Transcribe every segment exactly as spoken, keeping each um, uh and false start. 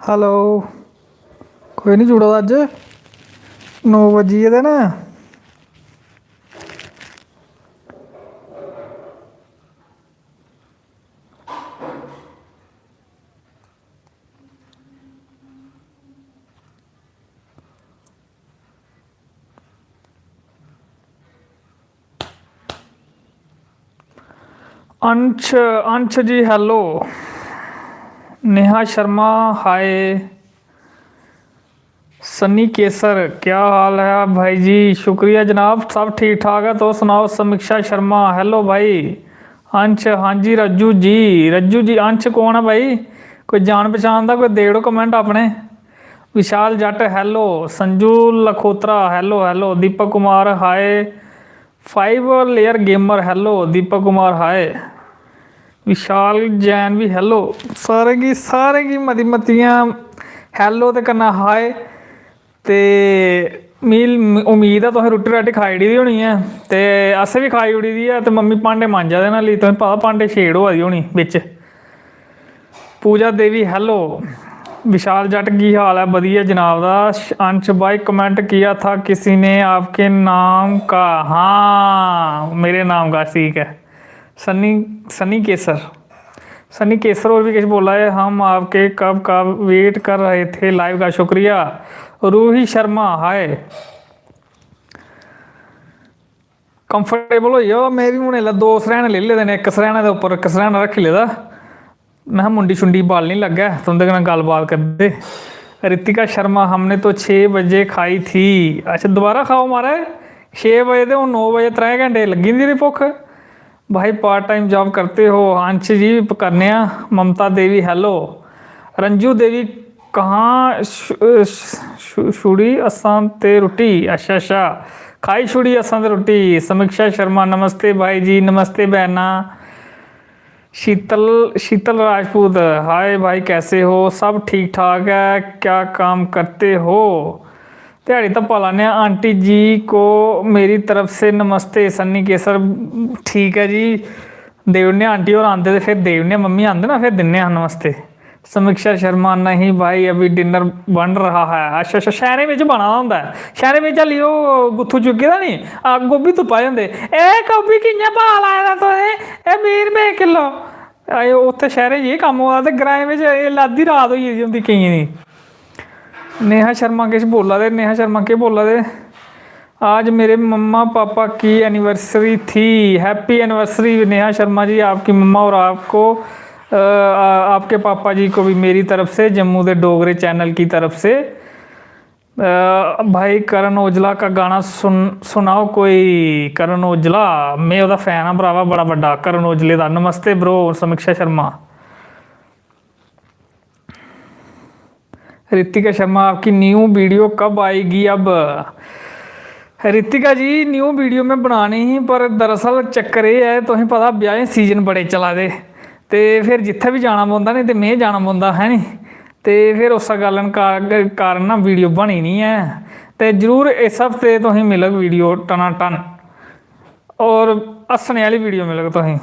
Hello, कोई नहीं जुड़ा दा अज्ज, नौ बज्जी गेदे न। अंश, अंश जी हेलो। नेहा शर्मा हाय। सन्नी केसर, क्या हाल है भाई जी? शुक्रिया जनाब, सब ठीक ठाक है। तुस सनाओ? समीक्षा शर्मा, हेलो भाई। अंश, हाँ जी रज्जू जी। रज्जू जी, अंश कौन है भाई? कोई जान पछान दा, कोई देई ओड़ो कमेंट अपने। Vishal Jat hello. Sanju Lakhotra hello hello. Deepak Kumar hi. Five layer gamer hello. Deepak Kumar hi. Vishal Jain भी हेलो। सारें गी, सारें गी मती मतियां हेलो ते कन्नै हाय। ते मी उम्मीद ऐ तुसें रुट्टी राट्टी खाई ओड़ी दी होनी ऐ, ते असें बी खाई ओड़ी दी ऐ। ते मम्मी भांडे मांजा दे न, हल्ली तुसें पता भांडे छेड़ होआ दी होनी बिच। पूजा देवी हेलो। विशाल जट की हाल है? बधिया जनाब दा। अंश भाई, कमेंट किया था किसी ने आपके नाम का? हाँ, मेरे नाम का, ठीक है। सन्नी, सन्नी केसर, सन्नी केसर और भी कुछ बोला है, हम आपके कब का वेट कर रहे थे लाइव का। शुक्रिया। रूही शर्मा हाय। कंफर्टेबल होई जाओ, में बी हून इसलै दो सरैह्ने लेई लेदे न, इक सरैह्ने दे उप्पर इक सरैह्ना रक्खी लेदा। में हा मुंडी शुंडी बालनी लग्गै, तुं'दे कन्नै गल्लबात करदे। रितिका शर्मा, हमने तो छे बजे खाई थी। अच्छा, दोबारा खाओ महाराज, छे बजे ते हून नौ बजे, त्रै घैंटे लग्गी जंदी रेही भुक्ख। भाई, पार्ट टाइम जॉब करते हो? अंश जी, करने आं। ममता देवी हेलो। रंजू देवी, कहाँ छु-, छु-, छुड़ी असां ते रुट्टी? अच्छा, अच्छा, खाई छुड़ी असां ते रुट्टी। समीक्षा शर्मा, नमस्ते भाई जी। नमस्ते बहना। शीतल, शीतल राजपूत, हाय भाई, कैसे हो? सब ठीक ठाक है? क्या काम करते हो? ध्याड़ी धप्पा लाने आं। आंटी जी को मेरी तरफ से नमस्ते। सन्नी केसर, ठीक ऐ जी, देई ओड़ने आं। आंटी होर आंदे ते फिर देई ओड़ने आं, मम्मी आंदे ना, फिर दिन्ने आं नमस्ते। समीक्षा शर्मा, नहीं भाई, अभी डिनर बन रहा है। अच्छा, अच्छा, शैह्रें बिच्च बना दा होंदा ऐ, शैह्रें बिच्च हल्ली ओह् गुत्थू चुक्के दा नी, आ, गोभी तुप्पा दे होंदे। "ए गोभी, कि'यां भाऽ लाए दा तुसें? ए बीह् रपेऽ किल्लो।" आए, उत्थै शैह्रें च एह् कम्म होआ दा ते ग्राएं बिच्च एल्लै अद्धी रात होई गेदी होंदी केइयें दी। नेहा शर्मा किश बोला दे, नेहा शर्मा केह् बोला दे? आज मेरे मम्मा पापा की एनिवर्सरी थी। हैप्पी एनिवर्सरी नेहा शर्मा जी, आपकी मम्मा और आपको, अ, आ-, आपके पापा जी को भी मेरी तरफ से, जम्मू दे डोगरे चैनल की तरफ से। अ, भाई करण औजला का गाना सुन, सुनाओ कोई। करण औजला, में ओह्दा फैन आं भरावा, बड़ा बड्डा करण औजले दा। नमस्ते ब्रो समीक्षा शर्मा। रितिका शर्मा, आपकी न्यू वीडियो कब आएगी अब? रितिका जी, न्यू वीडियो में बनानी ही, पर दरअसल चक्कर एह् ऐ, तुसें पता ब्याहें सीजन बड़े चला दे, ते फिर जित्थै बी जाना पौंदा नी, ते में जाना पौंदा, है नी? ते फिर उस्सै कारण का-, कारण ना वीडियो बनी निं ऐ। ते जरूर इस हफ्ते तुसें मिलग वीडियो टनाटन। और हस्सने आह्ली वीडियो मिलग तुसें।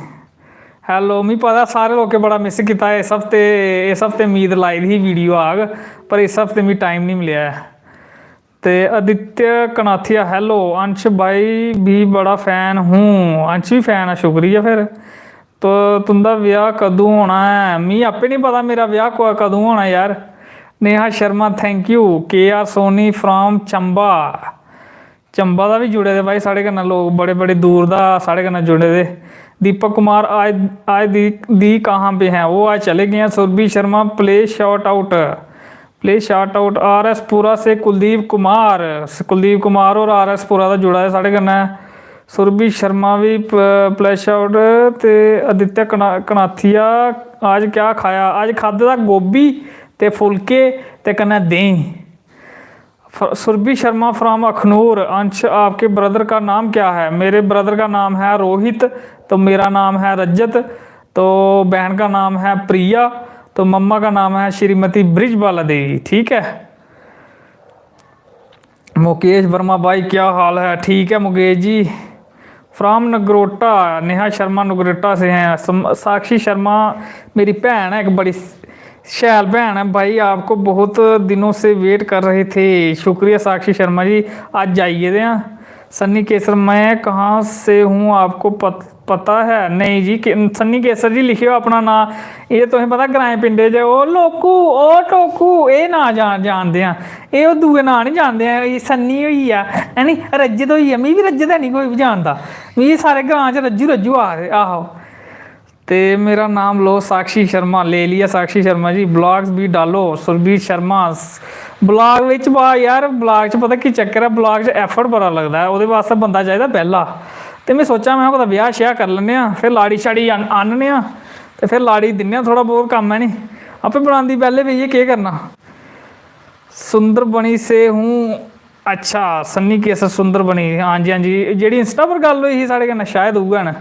हैलो, मिगी पता सारे लोकें बड़ा मिस कीता इस हफ्ते, इस हफ्ते उम्मीद लाई दी ही वीडियो आग, पर इस हफ्ते मिगी टाइम निं मिलेआ ऐ। ते आदित्य कनाथिया, हैलो, अंश भाई भी बड़ा फैन हूँ। अंश भी फैन ऐ, शुक्रिया फिर। तो तुं'दा ब्याह् कदूं होना ऐ? मिगी आपे निं पता मेरा ब्याह् क-, कदूं होना यार। Neha Sharma, thank you। K R Soni from Chamba. Chamba दा बी जुड़े दे भाई साढ़े कन्नै लोक, बड़े बड़े दूर दा साढ़े कन्नै जुड़े दे। दीपक कुमार, आज, आज दी, दी कहाँ पे हैं? वो आज चले गए हैं। Surabhi Sharma, play shout out, play shout out। R S Pura से कुलदीप कुमार, कुलदीप कुमार और आर एस पुरा दा जुड़ा दे साढ़े कन्नै। सुरभि शर्मा बी प-, play shout। ते आदित्य कना-, कनाथिया, आज क्या खाया? आज खाद्धे दा गोभी ते फुलके ते कन्नै देहीं। फ-, सुरभि शर्मा from अखनूर। अंश, आपके ब्रदर का नाम क्या है? मेरे ब्रदर का नाम है रोहित, तो मेरा नाम है रजत, तो बहन का नाम है प्रिया, तो मम्मा का नाम है श्रीमती ब्रिजबाला देवी। ठीक है। मुकेश वर्मा भाई, क्या हाल है? ठीक है मुकेश जी। फ्राम नगरोटा, नेहा शर्मा नगरोटा से हैं। सम-, साक्षी शर्मा मेरी भैन है इक बड़ी स-, शैल भैन ऐ भाई, आपको बहुत दिनों से वेट कर रहे थे। शुक्रिया साक्षी शर्मा जी, अज्ज आई गेदे आं। सन्नी केसर, मैं कहाँ से हूँ आपको पत, पता है? नहीं जी, कि, सन्नी केसर जी लिखेओ अपना नांऽ। एह् तुसें पता ग्राएं पिंडें च "ओ लोकू, ओ टोकू", एह् नांऽ जान, जानदे आं। एह् ओह् दूए नांऽ निं जानदे आं। एह् सन्नी होई गेआ, है नी, रजत होई गेआ। मिगी बी रजत है निं कोई बी जानदा। मिगी सारे ग्रां च रज्जू, रज्जू आखदे। आहो। ते मेरा नाम लो साक्षी शर्मा, ले लिया साक्षी शर्मा जी। ब्लॉग्स भी डालो सुरभीत शर्मा। ब्लॉग बिच बा यार, ब्लॉग च पता की चक्कर ऐ, ब्लॉग च एफर्ट बड़ा लगदा ऐ, ओह्दे बास्तै बंदा चाहिदा बेह्ला। ते में सोचा, में कुतै ब्याह् श्याह् करी लैन्ने आं, फिर लाड़ी शाड़ी आन-, आह्नने आं, ते फिर लाड़ी दिन्ने आं थोह्ड़ा बहुत कम्म, है नी? आपे बनांदी बेह्ले बेहियै केह् करना। सुंदर बनी से हूँ। अच्छा, सन्नी केसर सुंदर बनी, हां जी, हां जी। जेह्ड़ी इंस्टा पर गल्ल होई ही साढ़े कन्नै, शायद उ'ऐ न।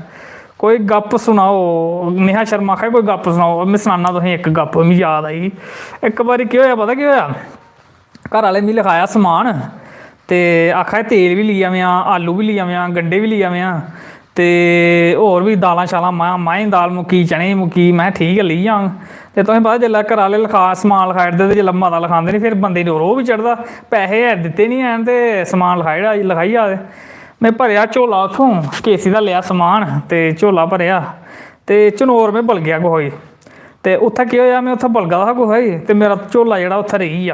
कोई गप्प सनाओ, नेहा शर्मा आखा दे, "कोई गप्प सनाओ।" में सनाना तुसें इक गप्प, मिगी याद आई। इक बारी केह् होएआ, पता केह् होएआ? घर आह्ले मिगी लखाया समान, ते आखा दे, "तेल बी लेई आवेआं, आलू बी लेई आवेआं, गंढे बी लेई आवेआं।" ते होर बी दालां शालां, मां-, माहें दी दाल मुक्की, चने दी मुक्की, में ठीक ऐ, लेई जाङ। ते तुसें पता, जिसलै घरै आह्ले लखा-, समान लखाई ओड़दे ते जिसलै मता लखांदे नी, फिर बंदे गी रोह् बी चढ़दा, पैसे है दित्ते निं हैन ते समान लखाई ओड़ा, लखाई जा दे। में भरेआ झोला उत्थूं, केसी दा लेआ समान ते झोला भरेआ ते चनौर में बलगेआ कुसै गी। ते उत्थै केह् होएआ, में उत्थै बलगा दा हा कुसै गी, ते मेरा झोला जेह्ड़ा उत्थै रेही गेआ।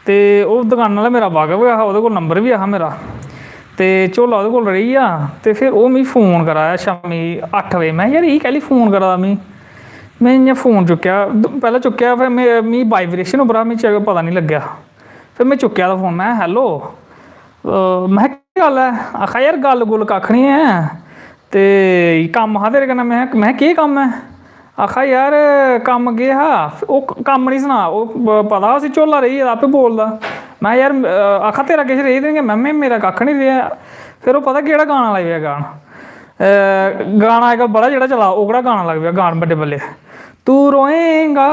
ते ओह् दकाना आह्ला मेरा बाकफ गै हा, ओह्दे कोल नंबर बी ऐ हा मेरा। ते झोला ओह्दे कोल रेही गेआ, ते फिर ओह् मिगी फोन करा दा शामीं अट्ठ बजे। में, "यार, एह् कैह्ली फोन करा दा मिगी?" में इ'यां फोन चुक्केआ, द-, पैह्लें चुक्केआ, फिर में, मिगी वाइब्रेशन उप्परा मिगी च-, पता निं लग्गेआ। फिर में चुक्केआ दा फोन, में, "हैलो।" अ, में, "केह् गल्ल ऐ?" आखा, "यार, गल्ल गुल्ल कक्ख निं ऐ, ते कम्म हा तेरे कन्नै।" में, में, "केह् कम्म ऐ?" आखा, "यार, कम्म केह् हा?" ओह् क-, कम्म निं सना, ओह् प-, पता उसी झोला रेही गेदा, आपे बोलदा। में, "यार, अ," आखा, "तेरा किश रेही ते निं गेआ?" में, "में, मेरा कक्ख निं रेहा।" फिर ओह् पता केह्ड़ा गाना लाई पेआ गान, अ, गाना अजकल्ल बड़ा जेह्ड़ा चला दा, ओह्कड़ा गाना लगी पेआ गान बल्लें बल्लें। "तू रोएगा,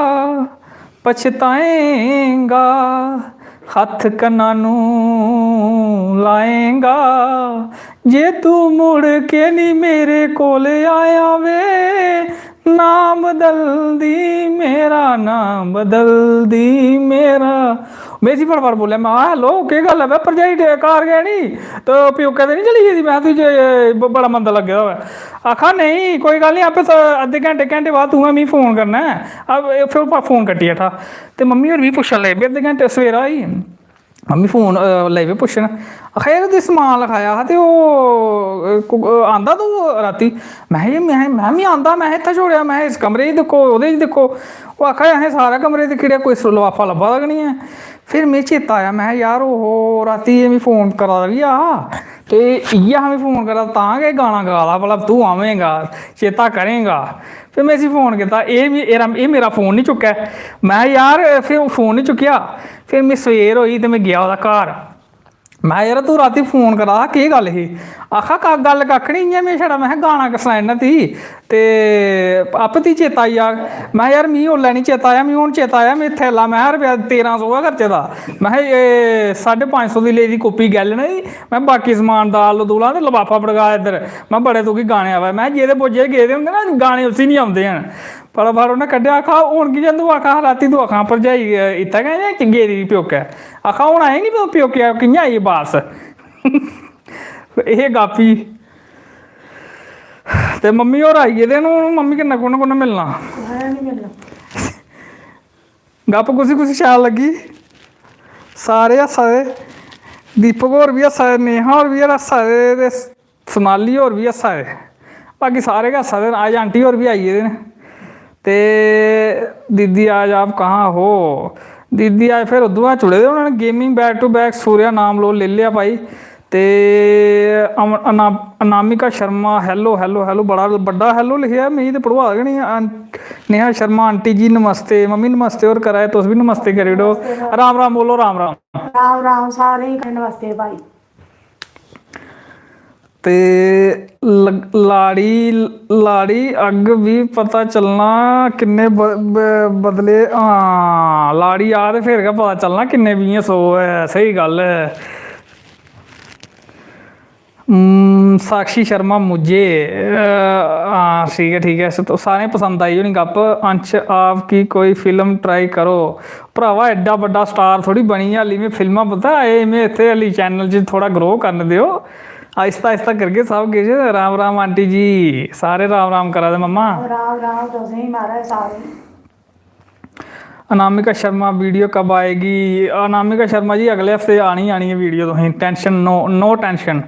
पछताएगा, हत्थ कन्ना नू लाएगा, जे तू मुड़ के नी मेरे कोल आया वे, नाम बदल दी मेरा, नाम बदल दी मेरा।" में इसी फटाफट बोलेआ, में आखेआ, "हैलो, केह् गल्ल ऐ बे, भरजाई डे-, घर गै नी? ते प्योकै ते नी चली गेदी?" में आखेआ, "तुझे ब-, बड़ा मंदा लग्गे दा होऐ।" आखा, "नेईं, कोई गल्ल नी, आपे स-, अद्धे घैंटे, घैंटे बाद तूं गै मिगी फोन करना ऐ।" अब एह् फिर उप्पर फोन कट्टी बैठा। ते मम्मी होर मिगी पुच्छन लगी पे, अद्धे घैंटे सवेरा होई, मम्मी फोन, अ, लगी पे पुच्छन। आखा, "यार, तूं समान लखाया हा ते ओह्, अ, कु-, अ, आंदा तूं रातीं?" में, "एह्, में, में मी आंदा, में इत्थै छोड़ेआ, में इस कमरे च दिक्खो, ओह्दे च दिक्खो।" ओह् आखा दे, "असें सारा कमरे दिक्खी ओड़ेआ, कोई स-, लफाफा लब्भा दा गै निं ऐ।" फिर मिगी चेता आया, में, "यार, ओहो, रातीं एह् मिगी फोन करा दा बी हा, ते इ'यै हा मिगी फोन करा दा, तां गै गाना गा दा भला, तूं आवेंगा, चेता करेंगा।" फिर में इसी फोन कीता, एह् मी, एह्, एह् मेरा फोन निं चुक्कै। में, "यार," फिर फोन निं चुक्केआ। फिर में सवेर होई ते में गेआ ओह्दा घर। में, "यार, तूं रातीं फोन करा दा हा, केह् गल्ल ही?" आखा, "का-, गल्ल कक्ख निं, इ'यां में छड़ा," में, "गाना सनाई ओड़ना तुगी, ते आपे तुगी चेता आई जाग।" में, "यार, मिगी ओल्लै निं चेता आया, मिगी हून चेता आया, में इत्थै ला," में, "रपेआ तेरां सौ गै खर्चे दा।" में, "एह् साड्ढे पंज सौ दी लेई दी कुप्पी गैलन दी, में, बाकी समान, दाल दूलां ते लफाफा पड़का इद्धर, में, बड़े तुगी गाने आवा दे।" में, "जेह्दे बोझे गेदे होंदे ना गाने, उसी निं औंदे हैन।" फटाफट उ'न्नै कड्ढेआ, आखा, "हून कि'यां तूं आखा रातीं तूं आखा भरजाई, अ, इत्थै गै जां गेदी प्योकै?" आखा, "हून आई निं प्योकै, कि'यां आई बापस?" एह् गप्प ही। ते मम्मी होर आई गेदे न, हून मम्मी कन्नै कु'न कु'न मिलना? गप्प कुसी कुसी शैल लग्गी? सारे हस्सा दे, दीपक होर बी हस्सा दे, नेहा होर बी हस्सा दे, ते सोनाली होर बी हस्सा दे, बाकी सारे गै हस्सा दे न। अज्ज आंटी होर बी आई गेदे न। ते दीदी आज आप कहाँ हो? दीदी आज फिर उद्धरूं गै जुड़े दे, उ'नें gaming back to back Surya नाम लो ले लिया भाई। ते अम-, अना-, Anamika Sharma, hello, hello, hello, बड़ा बड्डा hello लिखेआ, मिगी ते पढ़ोआ दा गै निं। अन-, नेहा शर्मा आंटी जी नमस्ते, मम्मी नमस्ते होर करा दे, तुस बी नमस्ते करी ओड़ो। राम राम बोलो, राम राम। राम राम, सारें गी नमस्ते भाई। ते ल-, लाड़ी, लाड़ी अग्ग बी पता चलना किन्ने ब-, ब-, बदले, हां, लाड़ी आ ते फिर गै पता चलना किन्ने बीहें सौ ऐ, स्हेई गल्ल ऐ। हम्म, साक्षी शर्मा मुझे, अ, हां, ठीक ऐ, ठीक ऐ, स-, सारें पसंद आई होनी गप्प। अंश, आप की कोई फिल्म ट्राई करो। भरावा, एड्डा बड्डा स्टार थोड़ी बनी हाली में फिल्मां, पता है, में इत्थै हाली चैनल च थोड़ा ग्रो करन देओ, आहिस्ता आहिस्ता करगे सब किश। राम राम आंटी जी, सारे राम राम करा दे मम्मा। राम राम तुसेंगी महाराज सारे। अनामिका शर्मा, वीडियो कब आएगी? अनामिका शर्मा जी, अगले हफ्ते आनी, आनी है वीडियो तुसें, टेंशन नो, नो टेंशन।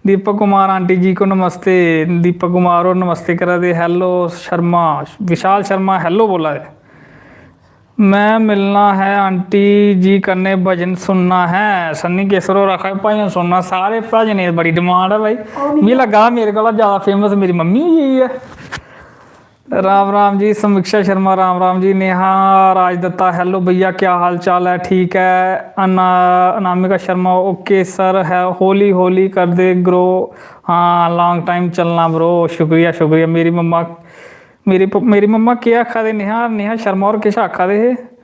दीपक कुमार आंटी जी को नमस्ते। दीपक कुमार और नमस्ते करा दे। हेलो शर्मा, विशाल शर्मा हेलो बोला दे। मैं मिलना है आंटी जी कन्नै, भजन सुनना है। सन्नी केसर होर आखा दे भजन सुनना। सारे भजनें दी बड़ी डिमांड है भाई। मिगी लग्गा दा मेरे कोला ज्यादा फेमस मेरी मम्मी होई गेई ऐ। राम राम जी समीक्षा शर्मा, राम राम जी। नेहा राजदत्ता, हेलो भैया, क्या हाल चाल है? ठीक है। अना-, अनामिका शर्मा, ओके सर, है, हौली हौली करदे ग्रो। हाँ, लॉन्ग टाइम चलना ब्रो। शुक्रिया, शुक्रिया। मेरी मम्मा, मेरी प-, मेरी मम्मा केह् आखा दे? नेहा, नेहा शर्मा होर किश आखा दे हे।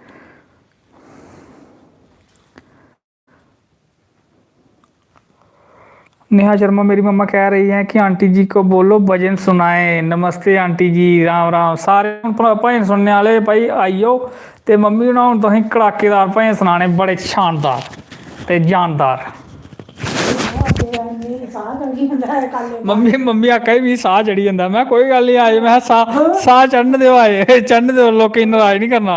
नेहा शर्मा, मेरी मम्मा कह रही हैं कि आंटी जी को बोलो भजन सुनाए। नमस्ते आंटी जी, राम राम। सारे हुन भ-, भजन सुनने आह्ले भाई आई जाओ, ते मम्मी हुन, हुन तुसें कड़ाकेदार भजन सनाने, बड़े शानदार ते जानदार। मम्मी, मम्मी आक्खा दी, "मिगी साह् चढ़ी जंदा।" में, "कोई गल्ल निं, आए," में, "साह्, साह् चढ़न देओ, आए, चढ़न देओ, लोकें गी नराज निं करना।"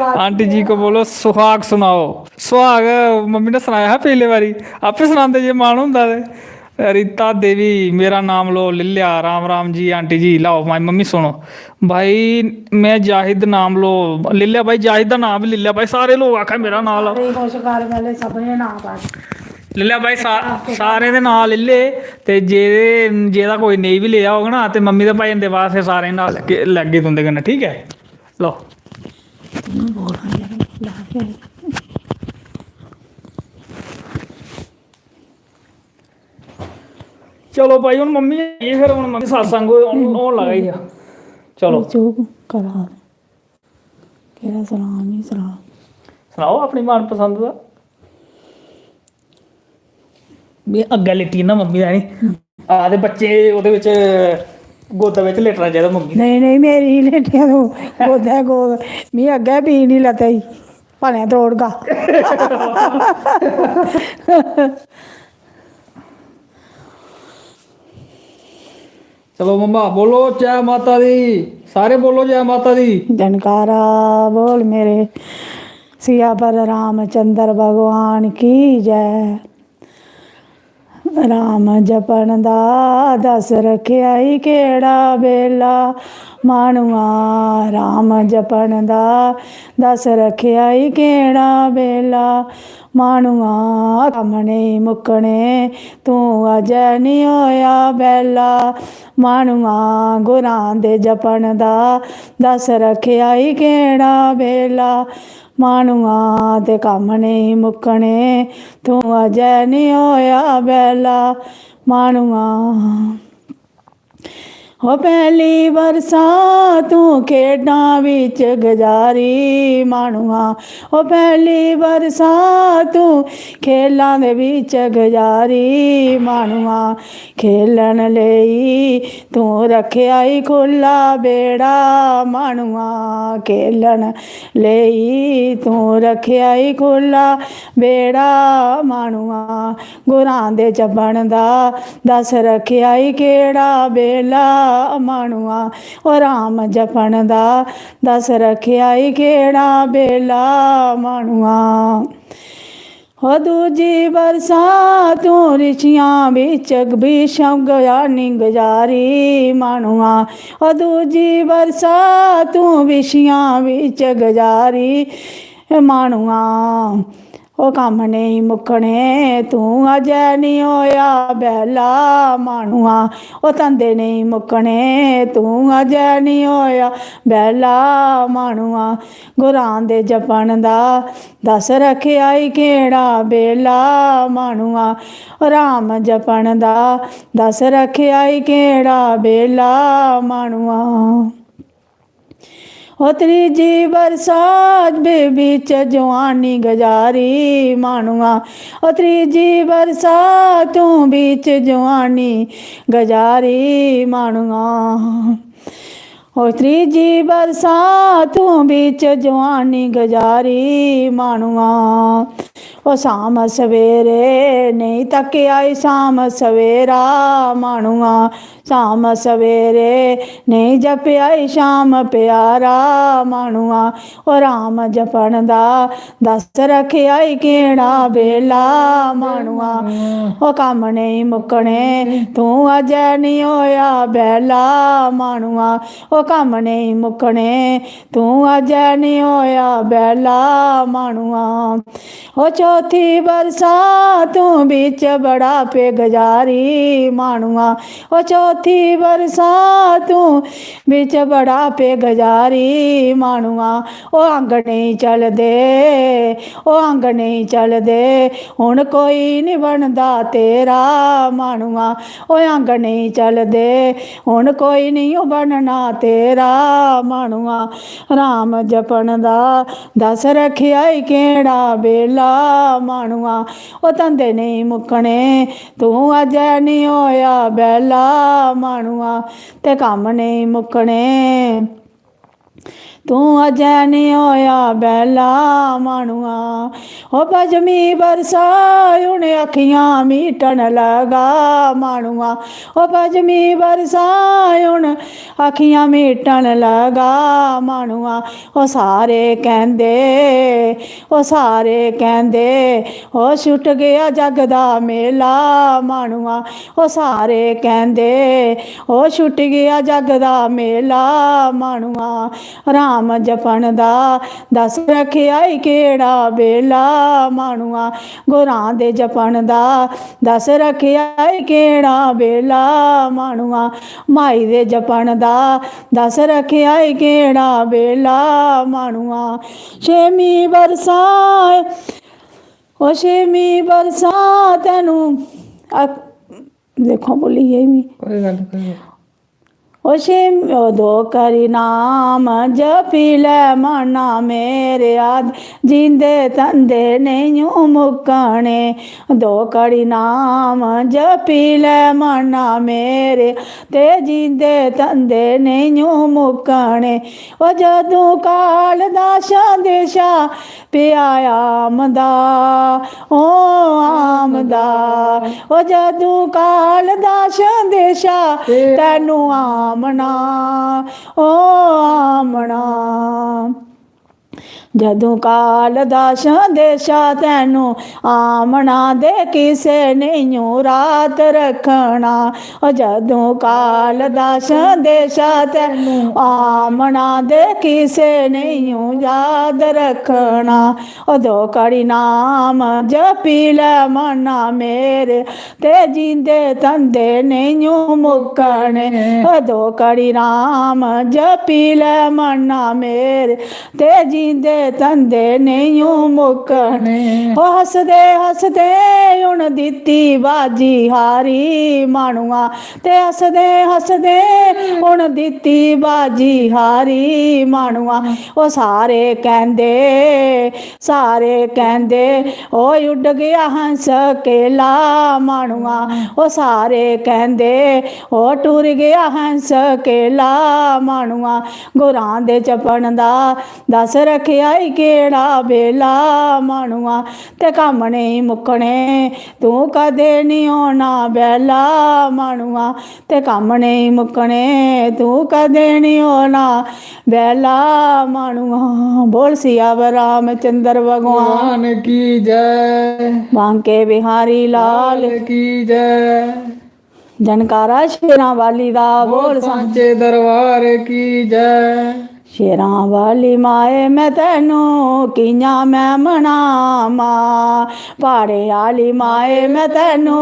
आंटी जी को बोलो सुहाग सुनाओ। सुहाग मम्मी ने सनाया हा पिछले बारी, आपे सनांदे जे मन होंदा ते। रीता देवी, मेरा नाम लो लिल्या, राम राम जी आंटी जी, लाओ माई मम्मी सुनो। भाई मैं जाहिद नाम लो लिल्या, भाई जाहिद दा नाम बी लिल्या, भाई सारे लोग आखा मेरा नाम लो। सारे खुश कर, पैह्ले सभनें नाम कर। लिल्या भाई सा-, सारें दे नाम लिल्ले, ते जेह्दे, जेह्दा कोई नेईं बी लेआ होग ना, ते मम्मी दे भाई दे बाद फिर सारें दे नाम लैगे, लैगे तुंदे कन्नै, ठीक ऐ? लो। चलो भाई, हुन मम्मी आई गे, फिर हुन मम्मी सत्संग होन, होन लगा ही आ। चलो। चुप करा। केह्ड़ा सनां में, सनां? सनाओ अपनी मनपसंद दा। में अग्गें लेटी जन्ना मम्मी दा, हैनी? आ ते बच्चे ओह्दे बिच, गोदा बिच लेटना चाहिदा मम्मी दे। नेईं, नेईं, मेरी निं लेटेआ तूं। गोदै, गोद, में अग्गें पीड़ निं लत्ते गी। भलेआं त्रोड़गा। चलो मम्मा, बोलो जै माता दी, सारे बोलो जै माता दी। जनकारा बोल मेरे सियावर रामचंद्र भगवान की जय। राम जपन दा दस रखेआ ई केह्ड़ा बेला, माह्नुआ, राम जपन दा दस रखेआ ई केह्ड़ा बेला, माह्नुआ, कम्म नेईं मुक्कने, तूं अजें निं होएआ बेह्ला, माह्नुआ, गुरां दे जपन दा दस रखेआ ई केह्ड़ा बेला, माह्नुआ, ते कम्म नेईं मुक्कने, तूं अजें निं होएआ बेह्ला, माह्नुआ। ओ पैह्ली बरसा तूं खेढां बिच गजारी, माह्नुआ, ओ पैह्ली बरसा तूं खेलां दे बिच गजारी, माह्नुआ, खेलन लेई तूं रखेआ ई खु'ल्ला बेह्ड़ा, माह्नुआ, खेलन लेई तूं रखेआ ई खु'ल्ला बेह्ड़ा, माह्नुआ, गुरां दे जपन दा दस रखेआ ई केह्ड़ा बेह्ला, माह्नुआ, ओ राम जपन दा दस रखेआ ई केह्ड़ा बेह्ला, माह्नुआ। ओ दूजी बरसा तूं रिशियां बिच भीष्म ज्ञानी गजारी, माह्नुआ, ओ दूजी बरसा तूं रिशियां बिच गजारी, माह्नुआ, ओ कम्म नेईं मुक्कने, तूं अजें निं होएआ बेह्ला, माह्नुआ, ओ धंदे नेईं मुक्कने, तूं अजें निं होएआ बेह्ला, माह्नुआ, गुरां दे जपन दा दस रखेआ ई केह्ड़ा बेह्ला, माह्नुआ, ओ राम जपन दा दस रखेआ ई केह्ड़ा बेह्ला, माह्नुआ। ओ त्रीजी बरसात बी बिच जुआनी गजारी मानुआ, ओ त्रीजी बरसात तूं बिच जुआनी गजारी मानुआ। ओ त्रीजी बरसात तूं बिच जुआनी गजारी मानुआ। ओ शाम सवेरे नेईं तक्केआ ई शाम सवेरा मानुआ, शाम सवेरे नेईं जपेआ ई शाम प्यारा मानुआ। ओ राम जपन दा दस रखेआ ई केह्ड़ा बेला मानुआ। ओ कम्म नेईं मुक्कने तूं अजै निं होआ बेला मानुआ। ओ कम्म नेईं मुक्कने तूं अजै निं होआ बेला मानुआ। ओ चौथी बरसात तूं बिच बड़ा पे गजारी मानुआ। ओ चौथी बरसात तूं बिच बड़ा पे गजारी मानुआ। ओ अंग नेईं चलदे, ओ अंग नेईं चलदे, हुन कोई निं बनदा तेरा मानुआ। ओ अंग नेईं चलदे, हुन कोई निं ओ बनना तेरा मानुआ। राम जपन दा दस रखेआ ई केह्ड़ा बेला मानुआ। ओ धंदे नेईं मुक्कने तूं अजै निं होआ बेला मानुआ। ते कम्म नेईं मुक्कने तूं अजै निं होआ बेला मानुआ। ओ पंजमी बरसा हुन अक्खियां मीटन लगा मानुआ। ओ पंजमी बरसा हुन अक्खियां मीटन लगा मानुआ। ओ सारे कैंह्दे, ओ सारे कैंह्दे, ओ छुट्ट गेआ जग दा मेला मानुआ। ओ सारे कैंह्दे, ओ छुट्ट गेआ जग दा मेला मानुआ। राम जपन दा दस रखेआ ई केह्ड़ा बेला मानुआ। गुरां दे जपन दा दस रखेआ ई केह्ड़ा बेला मानुआ। माई दे जपन दा दस रखेआ ई केह्ड़ा बेला मानुआ। छेमीं बरसा, ओ छेमीं बरसा तैनू अक-, देखो, भुल्ली गेई मी। कोई गल्ल निं, कोई गल्ल निं। ओ छेम-, ओ दो करी नाम जपी लै मना मेरे आद, जींदे तंदे नेईं मुक्कने। दो करी नाम जपी लै मना मेरे, ते जींदे तंदे नेईं मुक्कने। ओ जदूं काल दा संदेशा पेआ आमदा, ओ आमदा। ओ जदूं काल दा संदेशा तैनू आमना, ओ आमना। जदूं काल दा संदेशा तैनू आमना, ते किसे नेईं रात रक्खना। ओ जदूं काल दा संदेशा तैनू आमना, ते किसे नेईं याद रक्खना। ओ दो कड़ी नाम जपी लै मना मेरे, ते जींदे तंदे नेईं मुक्कने। ओ दो कड़ी नाम जपी लै मना मेरे, ते जींदे तंदे नेईं मुक्कने। ओ हसदे हसदे हुन दित्ती बाजी हारी मानुआ, ते हसदे हसदे हुन दित्ती बाजी हारी मानुआ। ओ सारे कैंह्दे, सारे कैंह्दे, ओ उड्ड गेआ हंस केला मानुआ। ओ सारे कैंह्दे, ओ टुर गेआ हंस केला मानुआ। गुरां दे जपन दा दस रखेआ ई केह्ड़ा बेला मानुआ। ते कम्म नेईं मुक्कने, तूं कदें निं होना बेला मानुआ। ते कम्म नेईं मुक्कने, तूं कदें निं होना बेला मानुआ। बोल सियावर रामचंद्र भगवान भगवान की जय। बांके बिहारी लाल लाल की जय। जनकारा शेरां वाली दा बोल बोल सांचे दरबार की जय। शेरां वाली माए मैं तैनू कि'यां मैं मनावां, प्हाड़े आह्ली माए मैं तैनू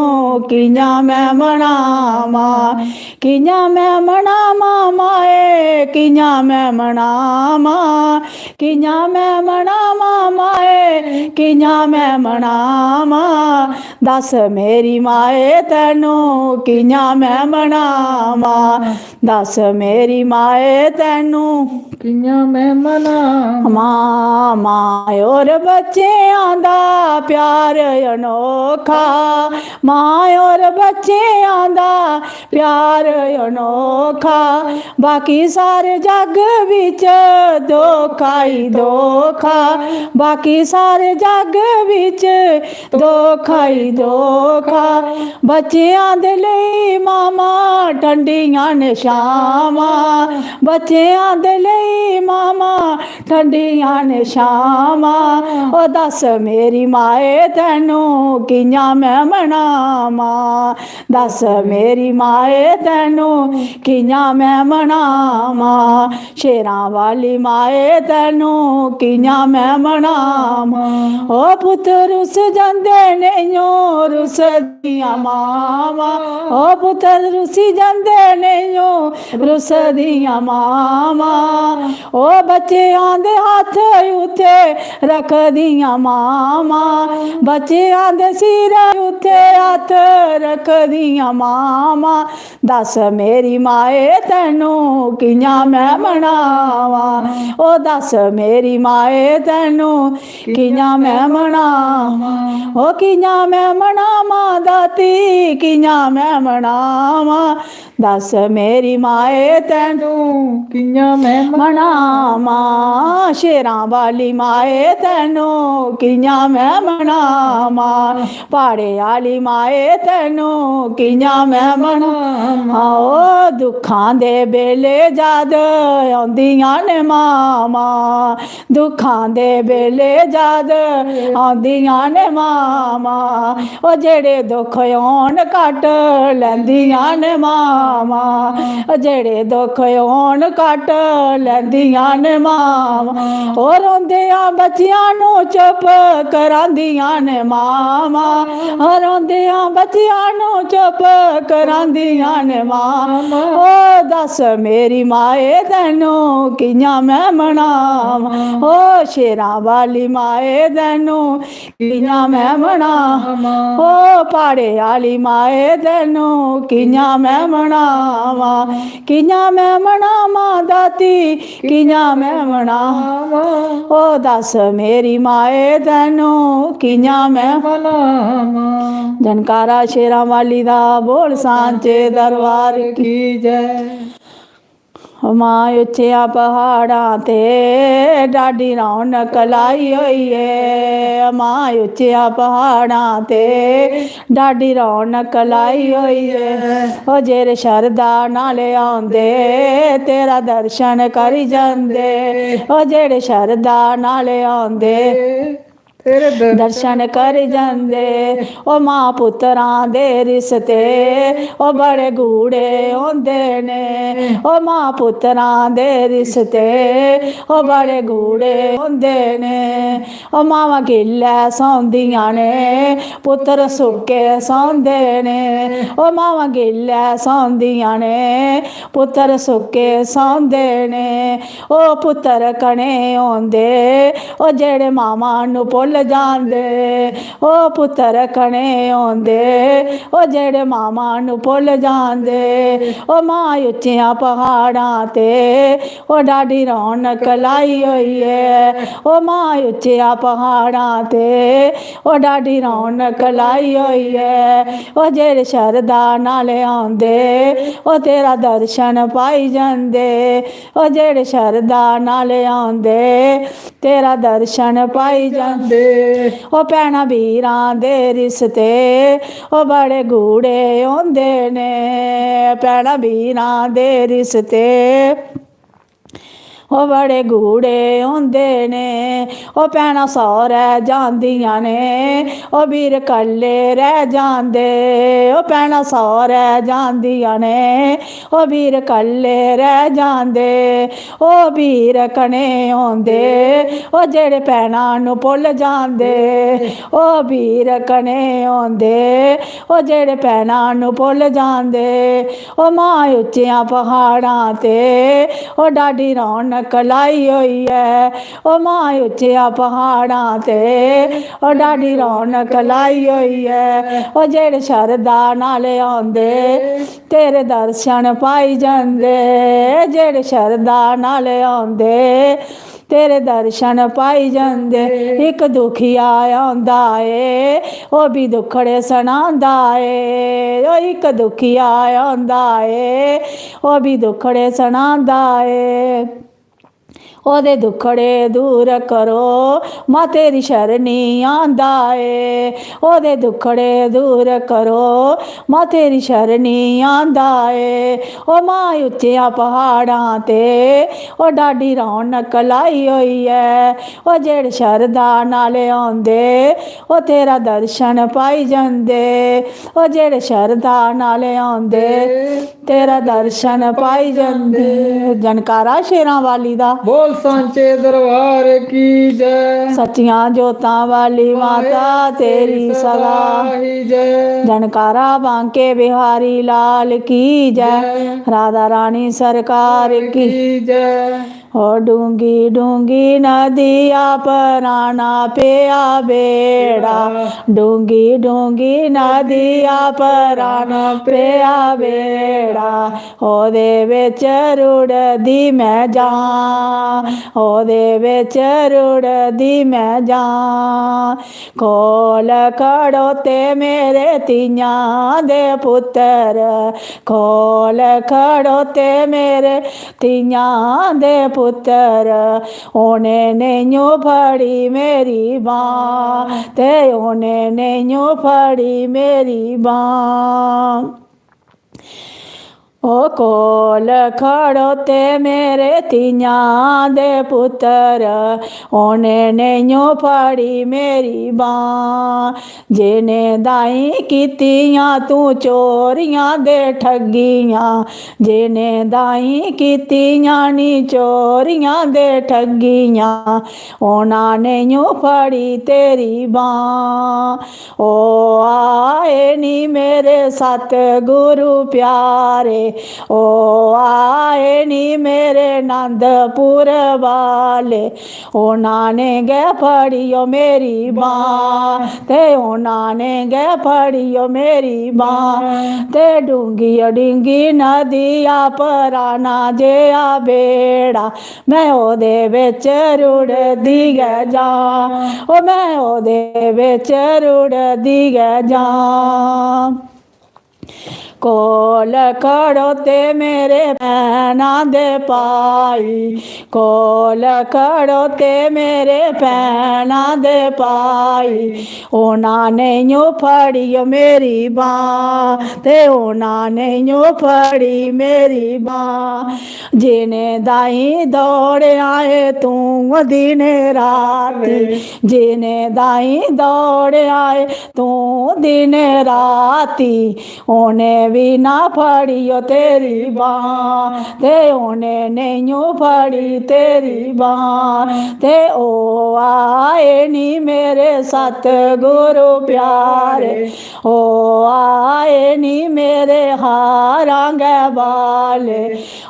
कि'यां मैं मनावां, कि'यां मैं मनावां माए, कि'यां मैं मनावां, कि'यां मैं मनावां माए, कि'यां मैं मनावां। दस मेरी माए तैनू कि'यां मैं मनावां, दस मेरी माए तैनू कि'यां में मनां। मां, मां होर बच्चेआं दा प्यार अनोखा, मां होर बच्चेआं दा प्यार अनोखा। बाकी सारे जग बिच धोखा ही धोखा, बाकी सारे जग बिच धोखा ही धोखा। बच्चेआं दे लेई मामा ठंडियां न छावां, बच्चेआं दे लेई मामा ठंडियां न छावां। ओ दस मेरी माए, तैनू कि'यां में मनावां, दस मेरी माए, तैनू कि'यां में मनावां। शेरां वाली माए, तैनू कि'यां में मनावां। ओ पुत्तर रुस जंदे नेईं ओ रुसदियां मावां, ओ पुत्तर रुसी जंदे नेईं ओ रुसदियां मावां। ओ बच्चेआं दे हत्थ उत्थे रखदियां मावां, बच्चेआं दे सिरै उत्थे हत्थ रखदियां मावां। दस मेरी माए, तैनू कि'यां में मनावां, ओ दस मेरी माए, तैनू कि'यां में मनावां। ओ कि'यां में मनावां दाती, कि'यां में मनावां। दस मेरी माए, तैनू कि'यां में मनावां। शेरां वाली माए, तैनू कि'यां में मनावां। प्हाड़े आह्ली माए, तैनू कि'यां में मनावां। ओ दुक्खां दे बेल्ले याद औंदियां न मामा, दुक्खां दे बेल्ले याद औंदियां न मामा। ओ जेह्ड़े दुख होन, कट्ट लैंदियां न मामा, ओ जेह्ड़े दुख होन, कट्ट लैंदियां न मामा। ओ रोंदियां बच्चियां नू चुप करांदियां न मामा, ओ रोंदियां बच्चियां नू चुप करांदियां न मामा। ओ दस मेरी माए, तैनू कि'यां में मनावां, ओ शेरां वाली माए, तैनू कि'यां में मनावां। ओ प्हाड़े आह्ली माए, तैनू कि'यां में मनावां, कि'यां में मनावां दाती, कि'यां में मनावां। ओ दस मेरी माए, तैनू कि'यां में मनावां। जनकारा शेरां वाली दा, बोल सांचे दरबार की जय। मां उच्चियां प्हाड़ां ते डाडी रौनक लाई होई ऐ, मां उच्चियां प्हाड़ां ते डाडी रौनक लाई होई ऐ। ओ जेह्ड़े शरदा नाल औंदे, तेरा दर्शन करी जंदे। ओ जेह्ड़े शरदा नाल औंदे, तेरे दर्शन कर जंदे। ओ मां पुत्तरां दे रिश्ते, ओ बड़े गूढ़े होंदे ने। ओ मां पुत्तरां दे रिश्ते, ओ बड़े गूढ़े होंदे ने। ओ मावां गिल्लै सौंदियां ने, पुत्तर सुक्के सौंदे ने। ओ मावां गिल्लै सौंदियां ने, पुत्तर सुक्के सौंदे ने। ओ पुत्तर कने होंदे, ओ जेह्ड़े मामा नू भुल्ल जांदे। ओ पुत्तर कने होंदे, ओ जेह्ड़े मामा नू भुल्ल जांदे। ओ मां उच्चियां प्हाड़ां ते, ओ डाडी रौनक लाई होई ऐ। ओ मां उच्चियां प्हाड़ां ते, ओ डाडी रौनक लाई होई ऐ। ओ जेह्ड़े शरदा नाल औंदे, ओ तेरा दर्शन पाई जंदे। ओ जेह्ड़े शरदा नाल औंदे, तेरा दर्शन पाई जंदे। ओ भैनां बीरां दे रिश्ते, ओ बड़े गूढ़े होंदे ने। भैनां बीरां दे रिश्ते, ओ बड़े गूढ़े होंदे ने। ओ भैनां सौह्रै जांदियां ने, ओ बीर कल्ले रह जांदे। ओ भैनां सौह्रै जांदियां ने, ओ बीर कल्ले रह जांदे। ओ बीर कने होंदे, ओ जेह्ड़े भैनां नू भुल्ल जांदे। ओ बीर कने होंदे, ओ जेह्ड़े भैनां नू भुल्ल जांदे। ओ मां उच्चियां प्हाड़ां ते, ओ डाडी रौनक रौनक लाई होई ऐ। ओ मां उच्चिया पहाड़ां ते, ओ डाडी रौनक लाई होई ऐ। ओ जेड़े शरदा नाल औंदे, तेरे दर्शन पाई जंदे। जेड़े शरदा नाल औंदे, तेरे दर्शन पाई जंदे। इक दुखिया औंदा ए, ओ भी दुखड़े सनांदा ए। ओ इक दुखिया औंदा ए, ओ भी दुखड़े सनांदा ए। ओदे दुखड़े दूर करो, मां तेरी शरणी आंदा ए। ओदे दुखड़े दूर करो, मां तेरी शरणी आंदा ए। ओ मां उच्चियां पहाड़ां ते, ओ डाडी रौनक लाई होई ऐ। ओ जेड़े शरदा नाल औंदे, ओ तेरा दर्शन पाई जंदे। ओ जेड़े शरदा नाल औंदे, तेरा दर्शन पाई जंदे। जनकारा शेरां वाली दा। बोल सांचे दरबार की जय। सच्चियां जोतां वाली माता तेरी सदा ही जय। जनकारा बांके बिहारी लाल की जय। जय। राधा रानी सरकार की की जय। ओ डूंगी डूंगी नदिया पर आना पेआ बेड़ा। डूंगी डूंगी नदिया पर आना पेआ बेड़ा। ओदे बिच रुड़दी मैं जां, ओदे बिच रुड़दी मैं जां। कोल खड़ोते मेरे तियां दे पुत्तर, कोल खड़ोते मेरे तियां दे पुत्तर। उ'नें नेइयों फड़ी मेरी बांह्, ते उ'नें नेइयों फड़ी मेरी बांह्। ओ कोल खड़ोते मेरे तियां दे पुत्तर, उ'नें नेइयों फड़ी मेरी बांह्। जि'नें दाईं कीतियां तूं चोरियां ते ठग्गियां, जि'नें दाईं कीतियां नी चोरियां ते ठग्गियां, उ'नां नेइयों फड़ी तेरी बांह्। ओ आए नी मेरे सतगुरु प्यारे, ओ आए नी मेरे नंदपुर वाले। उ'नां ने गै फड़ी ओ मेरी बांह्, ते उ'नां ने गै फड़ी ओ मेरी बांह्। ते डूंगी ओ डूंगी नदिया पर आना जेहा बेड़ा, मैं ओदे बिच रुड़दी गै जां, ओ मैं ओदे बिच रुड़दी गै जां। कोल खड़ोते मेरे भैनां दे भाई, कोल खड़ोते मेरे भैनां दे भाई। उ'नां नेइयों फड़ी ओ मेरी बांह्, ते उ'नां नेइयों फड़ी मेरी बांह्। जि'नें दाईं दौड़ेआ ऐ तूं दिन राती, जि'नें दाईं दौड़ेआ ऐ तूं दिन राती, उ'नें बी ना फड़ी ओ तेरी बांह्, ते उ'नें नेइयों फड़ी तेरी बांह्। ते ओ आए नी मेरे सतगुरु प्यारे, ओ आए नी मेरे हारां गै वाले।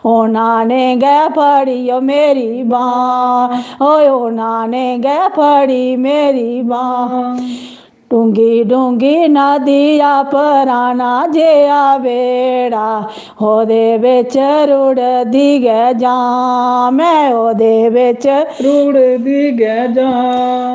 उ'नां ने गै फड़ी ओ मेरी बांह्, ओए उ'नां ने गै फड़ी मेरी बांह्। डूंगी डूंगी नदिया पर आना जेहा बेड़ा, ओदे बिच रुड़दी गै जां, मैं ओदे बिच रुड़दी गै जां।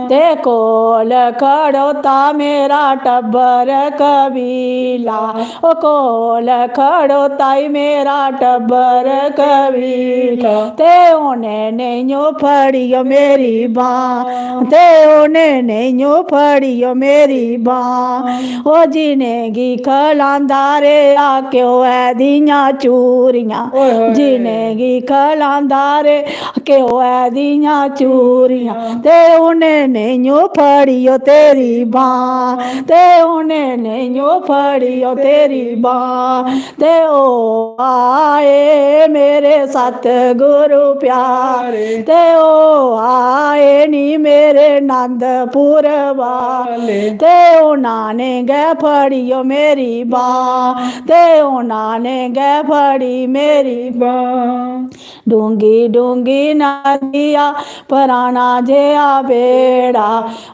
ते कोल खड़ोता मेरा टब्बर कबीला, ओ कोल खड़ोता ई मेरा टब्बर कबीला। ते उ'नें नेइयों फड़ी ओ मेरी बांह्, ते उ'नें नेइयों फड़ी ओ मेरी बांह्। ओ जि'नेंगी खलांदा रेहा घ्योऐ दियां चूरियां, ओए होए। जि'नेंगी खलांदा रेहा घ्योऐ दियां चूरियां, ते उ'नें नेइयों फड़ी ओ तेरी बांह्, ते उ'नें नेइयों फड़ी ओ तेरी बांह्। ते ओ आए मेरे सतगुरु प्यारे, ते ओ आए नी मेरे नंदपुर वाले। ते उन्ना ने गै फड़ी ओ मेरी बांह्, ते उन्ना ने गै फड़ी मेरी बांह्। डूंगी डूंगी नदिया, पराना जेहा बेड़ा,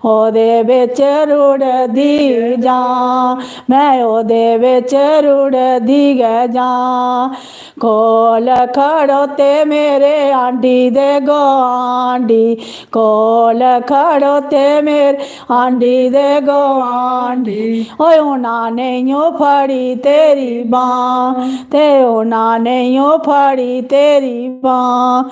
ओह्दे बिच रुढ़दी जां, में ओह्दे बिच रुढ़दी गै जां। कोल खड़ोते मेरे आंढी दे गुआंढी, कोल खड़ोते मेरे आंढी दे गुआंढी। ओए उन्ना नेईं ओ फड़ी तेरी बांह्, ते उन्ना नेईं ओ फड़ी तेरी बांह्।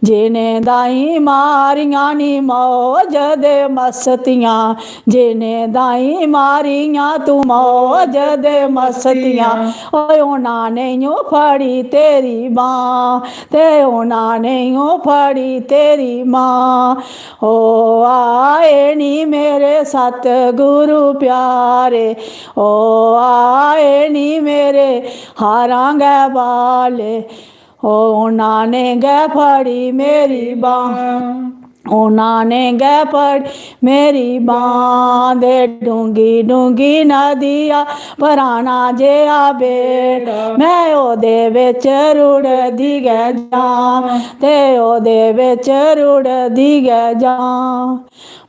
जिनें दाई मारियां नी मौज दे मस्तियां, जिनें दाई मारियां तू मौज दे मस्तियां। ओए उन्ना नेईं ओ फड़ी तेरी बांह्, ते उन्ना नेईं ओ फड़ी तेरी बांह्। ओ आए नी मेरे सतगुरु प्यारे, ओ आए नी मेरे हारां गै बाले। ओ उन्ना ने गै फड़ी मेरी बांह्, उन्ना ने गै फड़ी मेरी बांह्। ते डूंगी डूंगी नदिया, पराना जेहा बेड़ा, में ओह्दे बिच रुढ़दी गै जां, ते ओह्दे बिच रुढ़दी गै जां।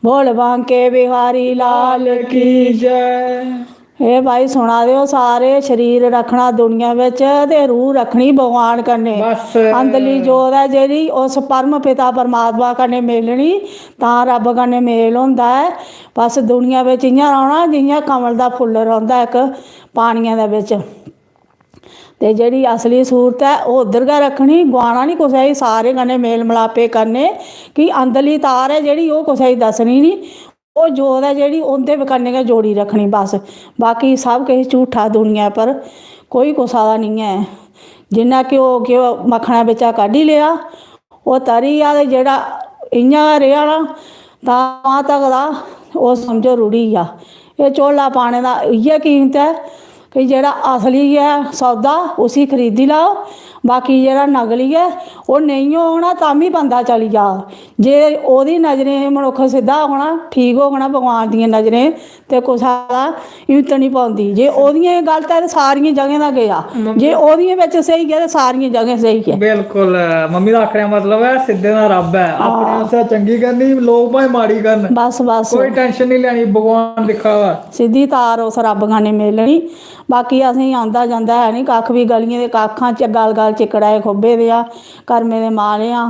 बोल बांके बिहारी लाल की जय। एह् भाई सुना दे ओ सारे, शरीर रक्खना दुनिया बिच ते रूह रक्खनी भगवान कन्नै। बस। अंदली जोत ऐ जेह्ड़ी, उस परम पिता परमात्मा कन्नै मिलनी, तां रब्ब कन्नै मेल होंदा ऐ। बस दुनिया बिच इ'यां रौह्ना जि'यां कमल दा फुल्ल रौंह्दा इक पानियै दे बिच। ते जेह्ड़ी असली सूरत ऐ, ओह् उद्धर गै रक्खनी, गुआना निं कुसै गी, सारें कन्नै मेल मलापे करने। कि अंदरली तार ऐ जेह्ड़ी, ओह् कुसै गी दस्सनी निं। ओह् जोत ऐ जेह्ड़ी, उं'दे कन्नै गै जोड़ी रक्खनी बस। बाकी सब किश झूठा दुनिया पर, कोई कुसै दा निं ऐ। जिन्ना घ्यो, घ्यो मक्खनै बिच्चा कड्ढी लेआ, ओह् तरी गेआ, ते जेह्ड़ा इ'यां गै रेहा ना, तां तक दा ओह् समझो रुढ़ी गेआ। एह् झोला पाने दा इ'यै कीमत ऐ कि जेह्ड़ा असली ऐ सौदा, उसी खरीदी लैओ, बाकी जेह्ड़ा नकली ऐ, ओह् नेईं होग ना, तां बी बंदा चली जाग। जे ओह्दी नजरें मनुक्ख सिद्धा होग ना, ठीक होग ना भगवान दियें नजरें, ते कुसै दा हिम्मत निं पौंदी। जे ओह्दियें गलत ऐ ते सारियें जगहें दा गेआ, मम्मी जे ओह्दियें बिच स्हेई ऐ ते सारियें जगहें स्हेई ऐ। बिल्कुल, मम्मी दा आखने दा मतलब ऐ सिद्धे दा रब्ब ऐ, अपने हां। आस्तै चंगी करनी, लोक भाएं माड़ी करन, बस, बस। कोई tension निं लैनी, भगवान दिक्खा दा। सिद्धी तार उस रब्ब कन्नै मिलनी। बाकी असेंगी आंदा जंदा है निं कक्ख बी, गलियें दे कक्खां च गल गल चिक्कड़ा दे खोबे दे आ, कर्में दे माले आं।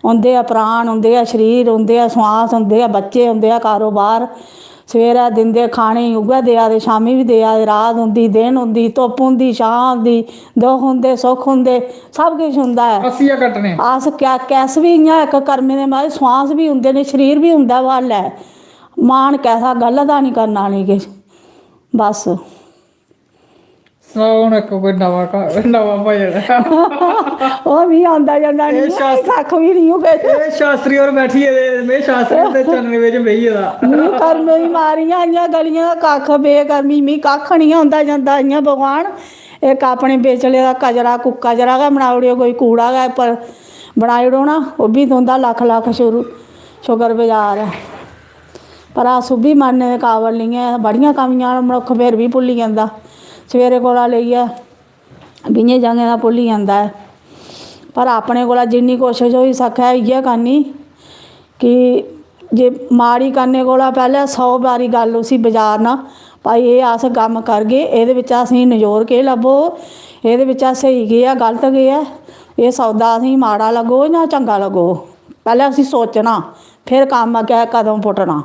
उं'दे गै प्राण, उं'दे गै शरीर, उं'दे गै सुआस, उं'दे गै बच्चे, उं'दे गै कारोबार। सवेरै दिंदे खाने गी, उ'ऐ देआ दे, शामीं बी देआ दे, रात होंदी, दिन होंदी, धुप्प होंदी, छां होंदी, दुख होंदे, सुख होंदे, सब किश होंदा ऐ। अस इ'यै कट्टने। अस क्या, किस बी इ'यां इक कर्में दे मारे सुआस बी होंदे न, शरीर बी होंदा ऐ, बल्ल ऐ। मान कैसा गल्ल दा निं करना नेईं किश। बस। सनाओ हून इक कोई नमां घ-, नमां भजन। ओह् मिगी आंदा जंदा निं एह् ऐ, शास्त्री, कक्ख बी निं होऐ। एह् शास्त्री होर बैठी गेदे, में शास्त्री हुंदे चरणें बिच बेही गेदा। मिगी कर्में दी मारियां इ'यां गलियां दा कक्ख बेकर्मी, मिगी कक्ख निं औंदा जंदा इ'यां भगवान। इक अपने बिचले दा कचरा, कु-, कचरा गै बनाई ओड़ेओ, कोई कूड़ा गै पर बनाई ओड़ो ना, ओह् बी तुं'दा लक्ख लक्ख शुरू, शुकर बजार ऐ। पर अस ओह् बी मन्नने दे काबल निं ऐ, बड़ियां कमियां न, मनुक्ख फिर बी भुल्ली जंदा। सवेरे कोला लेइयै बीहें जगहें दा भुल्ली जंदा ऐ। पर अपने कोला जिन्नी कोशश होई सकै इ'यै करनी कि जे माड़ी करने कोला पैह्लें सौ बारी गल्ल उसी बजारना, भाई एह् अस कम्म करगे, एह्दे बिच्चा असेंगी नजोर केह् लब्भग, एह्दे बिच्चा स्हेई केह् ऐ, गलत केह् ऐ, एह् सौदा असेंगी माड़ा लग्गग जां चंगा लग्गग। पैह्लें उसी सोचना, फिर कम्म अग्गें कदम पुट्टना।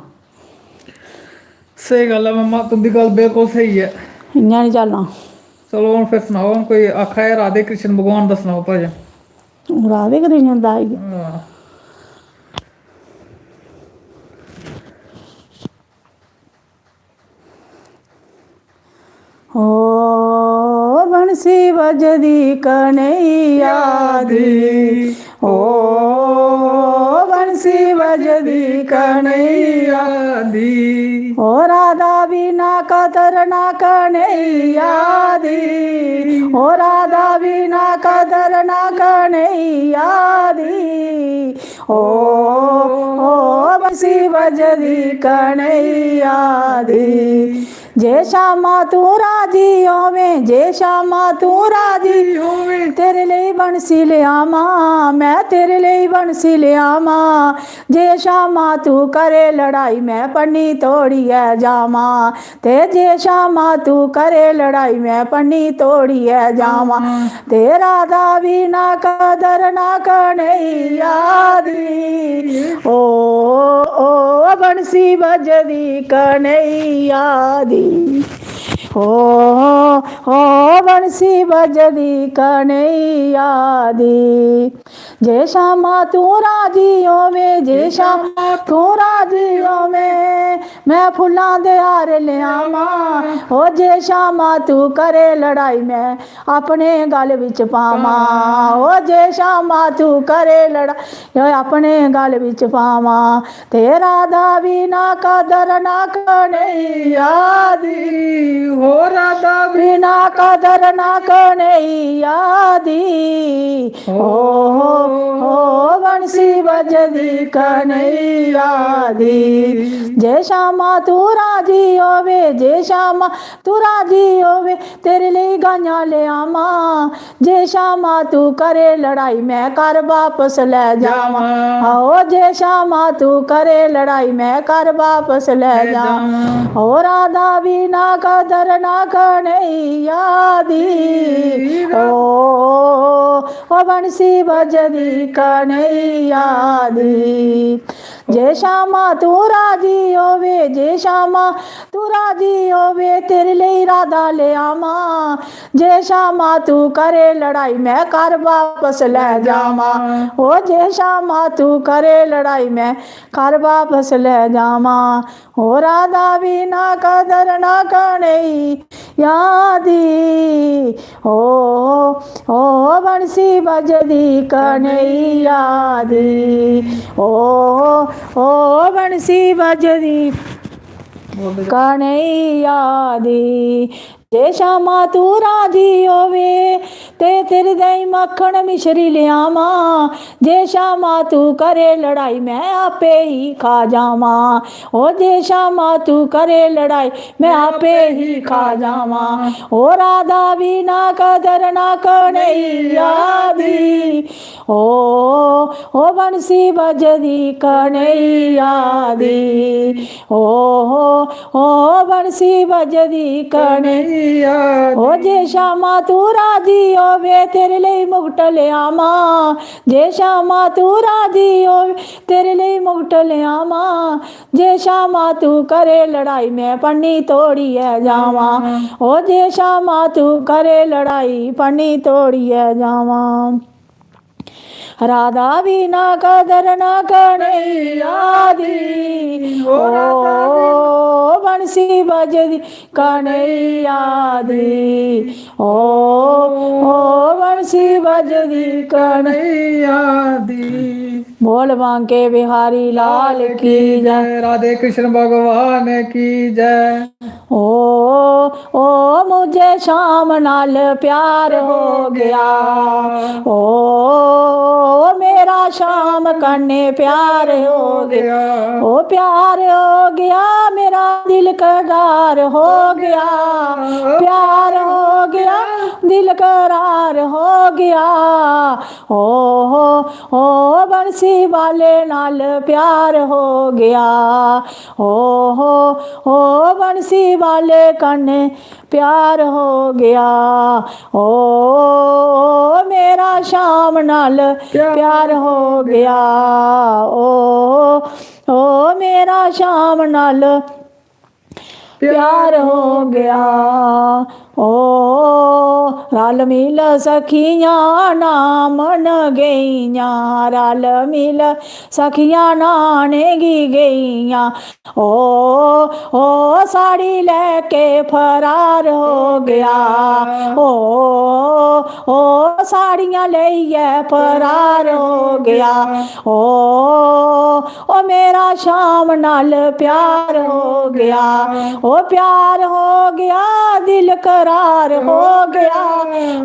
स्हेई गल्ल ऐ मम्मा, तुं'दी गल्ल बिल्कुल स्हेई ऐ। इ'यां निं चलना। चलो हून फिर सनाओ, हून कोई आखा दे राधे कृष्ण भगवान दा सनाओ भजन। राधे कृष्ण दा आई गेआ। हां। ओ बंसी बजदी कन्हैया दी, ओ बंसी सी बजदी कन्हैया दी। ओ राधा बिना कदर ना कन्हैया दी, ओ राधा बिना कदर ना कन्हैया दी। ओ, ओ बंसी बजदी कन्हैया दी। जे शामा तू राजी होवें, जे शामा तू राजी होवें, तेरे लेई बंसी लियावां, मैं तेरे लेई बंसी लियावां। जे शामा तू करे लड़ाई, मैं पन्नी तोड़ियै जावां। ते जे शामा तू करे लड़ाई, मैं पन्नी तोड़ियै जावां। ते राधा बिना कदर ना कन्हैया दी। ओ, ओ बंसी बजदी कन्हैया दी। ओ, ओ बंसी बजदी कन्हैया दी। जे शामा तू राजी होवें, जे शामा तू राजी होवें, मैं फुल्लां दे हार लियावां। ओ जे शामा तू करे लड़ाई, मैं अपने गल बिच पावां। ओ जे शामा तू करे लड़ाई, ओ अपने गल बिच पावां। ते राधा बिना कदर ना कन्हैया दी, हो राधा बिना कदर ना कन्हैया दी। ओ, ओ बंसी बजदी कन्हैया दी। जे शामा तू राजी होवें, जे शामा तू राजी होवें, तेरे लेई गाइयां लियावां। जे शामा तू करे लड़ाई, मैं घर वापस लै जावां। आओ, जे शामा तू करे लड़ाई, मैं घर वापस लै जावां। ओ राधा बिना कदर ना कन्हैया दी। ओ, ओ बंसी बजदी कन्हैया दी। जे शामा तू राजी होवें, जे शामा तू राजी होवें, तेरे लेई राधा लियावां। जे शामा तू करे लड़ाई, मैं घर वापस लै जावां। ओ जे शामा तू करे लड़ाई, मैं घर वापस लै जावां। ओ राधा बिना कदर ना कन्हैया दी। ओ, ओ बंसी बजदी कन्हैया दी। ओ, ओ बंसी बजदी कन्हैया दी। जे शामा तू राजी होवें, ते तेरे ताईं मक्खन मिश्री लियावां। जे शामा तू करे लड़ाई, मैं आपे ही खा जावां। ओ जे शामा तू करे लड़ाई, मैं आपे ही खा जावां। ओ राधा बिना कदर ना कन्हैया दी। ओ, ओ बंसी बजदी कन्हैया दी। ओ, ओ बंसी बजदी कन्हैया दी। ओ जे शामा तू राजी होवें, तेरे लेई मुगट लियावां। जे शामा तू राजी होवें, तेरे लेई मुगट लियावां। जे शामा तू करे लड़ाई, मैं पन्नी तोड़ियै जावां। ओ जे शामा तू करे लड़ाई, पन्नी तोड़ियै जावां। राधा बिना कदर ना कन्हैया दी। ओ राधा बिना बंसी बजदी कन्हैया दी। ओ, ओ बंसी बजदी कन्हैया दी। बोल बांके बिहारी लाल की जय। राधे कृष्ण भगवान की जय। ओ, ओ मुझे शाम नाल प्यार हो गया। ओ मेरा शाम कन्ने प्यार हो गया। ओ प्यार हो गया, मेरा दिल करार हो गया। प्यार हो गया, दिल करार हो गया। ओ हो, ओ बंसी वाले नाल प्यार हो गया। ओ हो, ओ बंसी वाले कन्ने प्यार हो गया। ओ मेरा शाम नाल प्यार हो गया। ओ, ओ मेरा शाम नाल प्यार हो गया। ओ रल मिल सखियां नामन गेइयां, रल मिल सखियां नाने गी गेइयां। ओ, ओ साड़ी लेके फरार हो गया। ओ, ओ साड़ियां लेइयै फरार हो गया। ओ, ओ मेरा शाम नाल प्यार हो गया। ओ प्यार हो गया, दिल करार हो गया।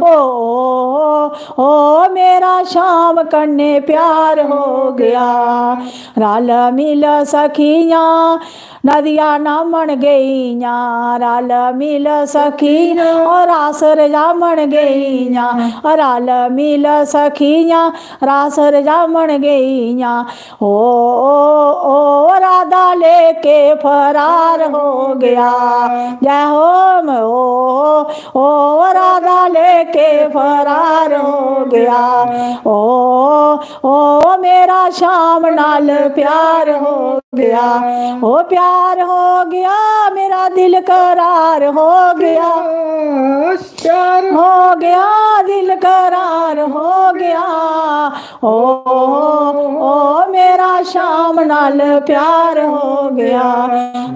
ओ, ओ, ओ मेरा शाम कन्ने प्यार हो गया। रल मिल सखियां नदिया नामन गेइयां, रल मिल सखियां और आसर जामन गेइयां। रल मिल सखियां रासर जामन गेइयां। ओ, ओ, ओ राधा लेके फरार हो गया। जय हो म-, ओ, ओ राधा लेके फरार हो गया। ओ, ओ मेरा शाम नाल प्यार हो गया। ओ प्यार हो गया, मेरा दिल करार हो गया। प्यार हो गया, दिल करार हो गया। ओ, ओ मेरा शाम नाल प्यार हो गया।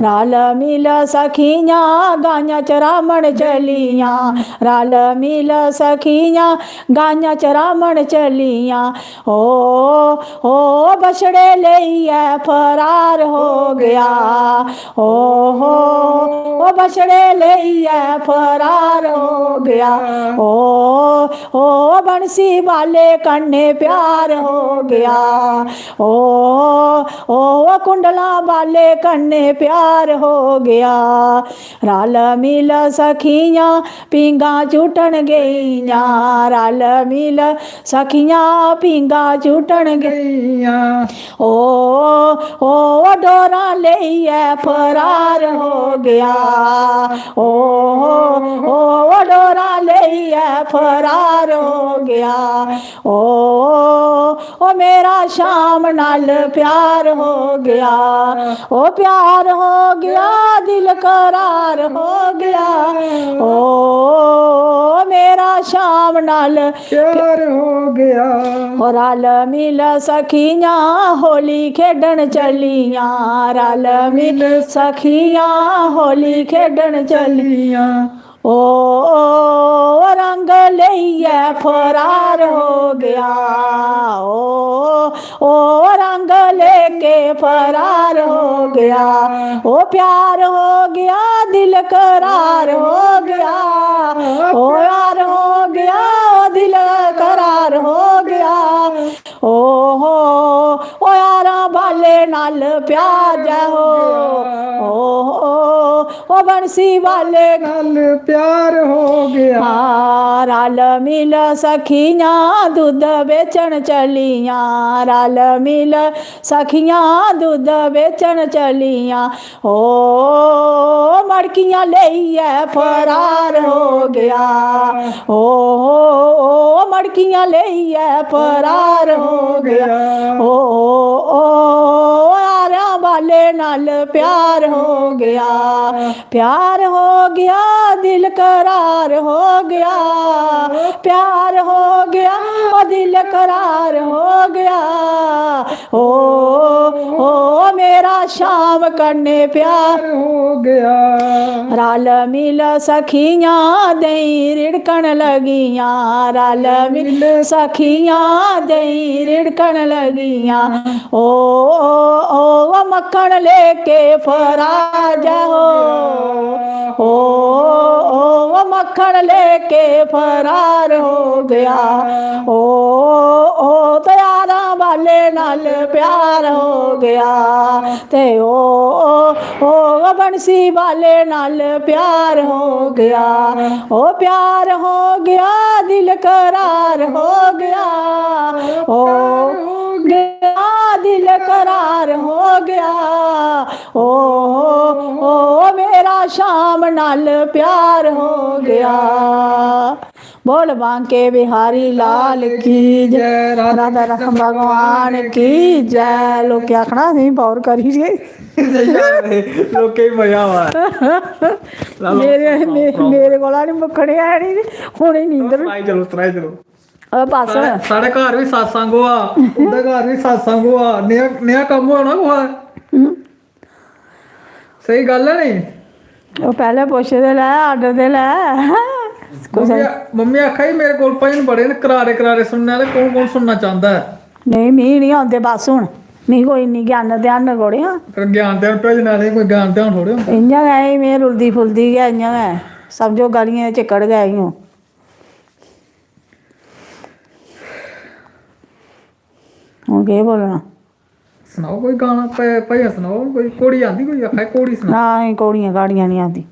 रल मिल सखियां गाइयां चरामन चलियां, रल मिल सखियां गाइयां चरामन चलियां। ओ, ओ बछड़े लेइयै फरार हो गया। ओ हो, ओ बछड़े लेइयै फरार हो गया। ओ, ओ बंसी वाले कन्ने प्यार हो गया। ओ, ओ कुंडला वाले कन्ने प्यार हो गया। रल मिल सखियां पींगा झूटन गेइयां, रल मिल सखियां पींगा झूटन गेइयां। ओ, ओ डोरा लेइयै फरार हो गया। ओ, ओ डोरा लेइयै फरार हो गया। ओ, ओ मेरा शाम नाल प्यार हो गया। ओ प्यार हो गया, दिल करार हो गया। ओ मेरा शाम नाल प्यार हो गया। ओ रल मिल सखियां होली खेडन चलियां, रल मिल सखियां होली खेडन चलियां। ओ, ओ रंग लेइयै फरार हो गया। ओ, ओ रंग लेके फरार हो गया। ओ प्यार हो गया, दिल करार हो गया। ओ प्यार हो गया, ओ दिल करार हो गया। ओ हो, ओ यारां बाले नाल प्यार जै हो। ओ हो, ओ बंसी वाले नाल प्यार हो गया। हाँ, रल मिल सखियां दुद्ध बेचन चलियां, रल मिल सखियां दुद्ध बेचन चलियां। ओ मड़कियां लेइयै फरार हो गया। ओ, ओ, ओ मड़कियां लेइयै फरार हो गया। ओ, ओ, ओ यारां बाले नाल प्यार हो गया। प्यार हो गया, दिल करार हो गया। प्यार हो गया, ओ दिल करार हो गया। ओ, ओ मेरा शाम कन्ने प्यार हो गया। रल मिल सखियां देई रिड़कन लगियां, रल मिल सखियां देई रिड़कन लगियां। ओ, ओ, ओ मक्खन लेके फरार जै हो। ओ, ओ, ओ मक्खन लेके फरार हो गया। ओ, ओ, तो यारां वाले नाल प्यार हो गया। ते ओ, ओ, ओ बंसी वाले नाल प्यार हो गया। ओ प्यार हो गया, दिल करार हो गया। ओ गया, दिल करार हो गया। ओ, ओ मेरा शाम नाल प्यार हो गया। बोल बांके बिहारी लाल की जय, राधा कृष्ण भगवान की जय। लोकें आखना, "असें बौर करी गे।" स्हेई गल्ल ऐ, लोकें गी मजा आवा दा। ला लो, मेरे, सनाओ, मे-, सनाओ। मेरे कोला निं मुक्कने हैन, उ'नें नींदर। सनाई चलो, सनाई चलो। ओह् बस। साढ़े, साढ़े घर बी सत्संग होआ, उं'दे घर बी सत्संग होआ, नेहा, नेहा कम्म होआ ना कुसै। हम्म। स्हेई गल्ल ऐ नी? ओह् पैह्लें पुच्छदे लै, आर्डर दे लै। कुसै मम्मी, मम्मी आखा दी, "मेरे कोल भजन बड़े न, करारे करारे सुनने आह्ले, कौन कौन सुनना चांह्दा ऐ?" नेईं, मी निं औंदे बस हून। मी कोई इन्नी ज्ञान ध्यान थोड़े आं। फिर ज्ञान ध्यान भेजने आह्ले कोई ज्ञान ध्यान थोड़े होंदे। इ'यां गै एह् में रुलदी फुलदी गै इ'यां गै। समझो गलियें दे चिक्कड़ गै इ'यां। हून केह् बोलना? सनाओ कोई गाना, भ-, भजन सनाओ, कोई घोड़ी आंदी कोई, आखा दे घोड़ी सनाओ। ना, एह् घोड़ियां घाड़ियां निं आंदी।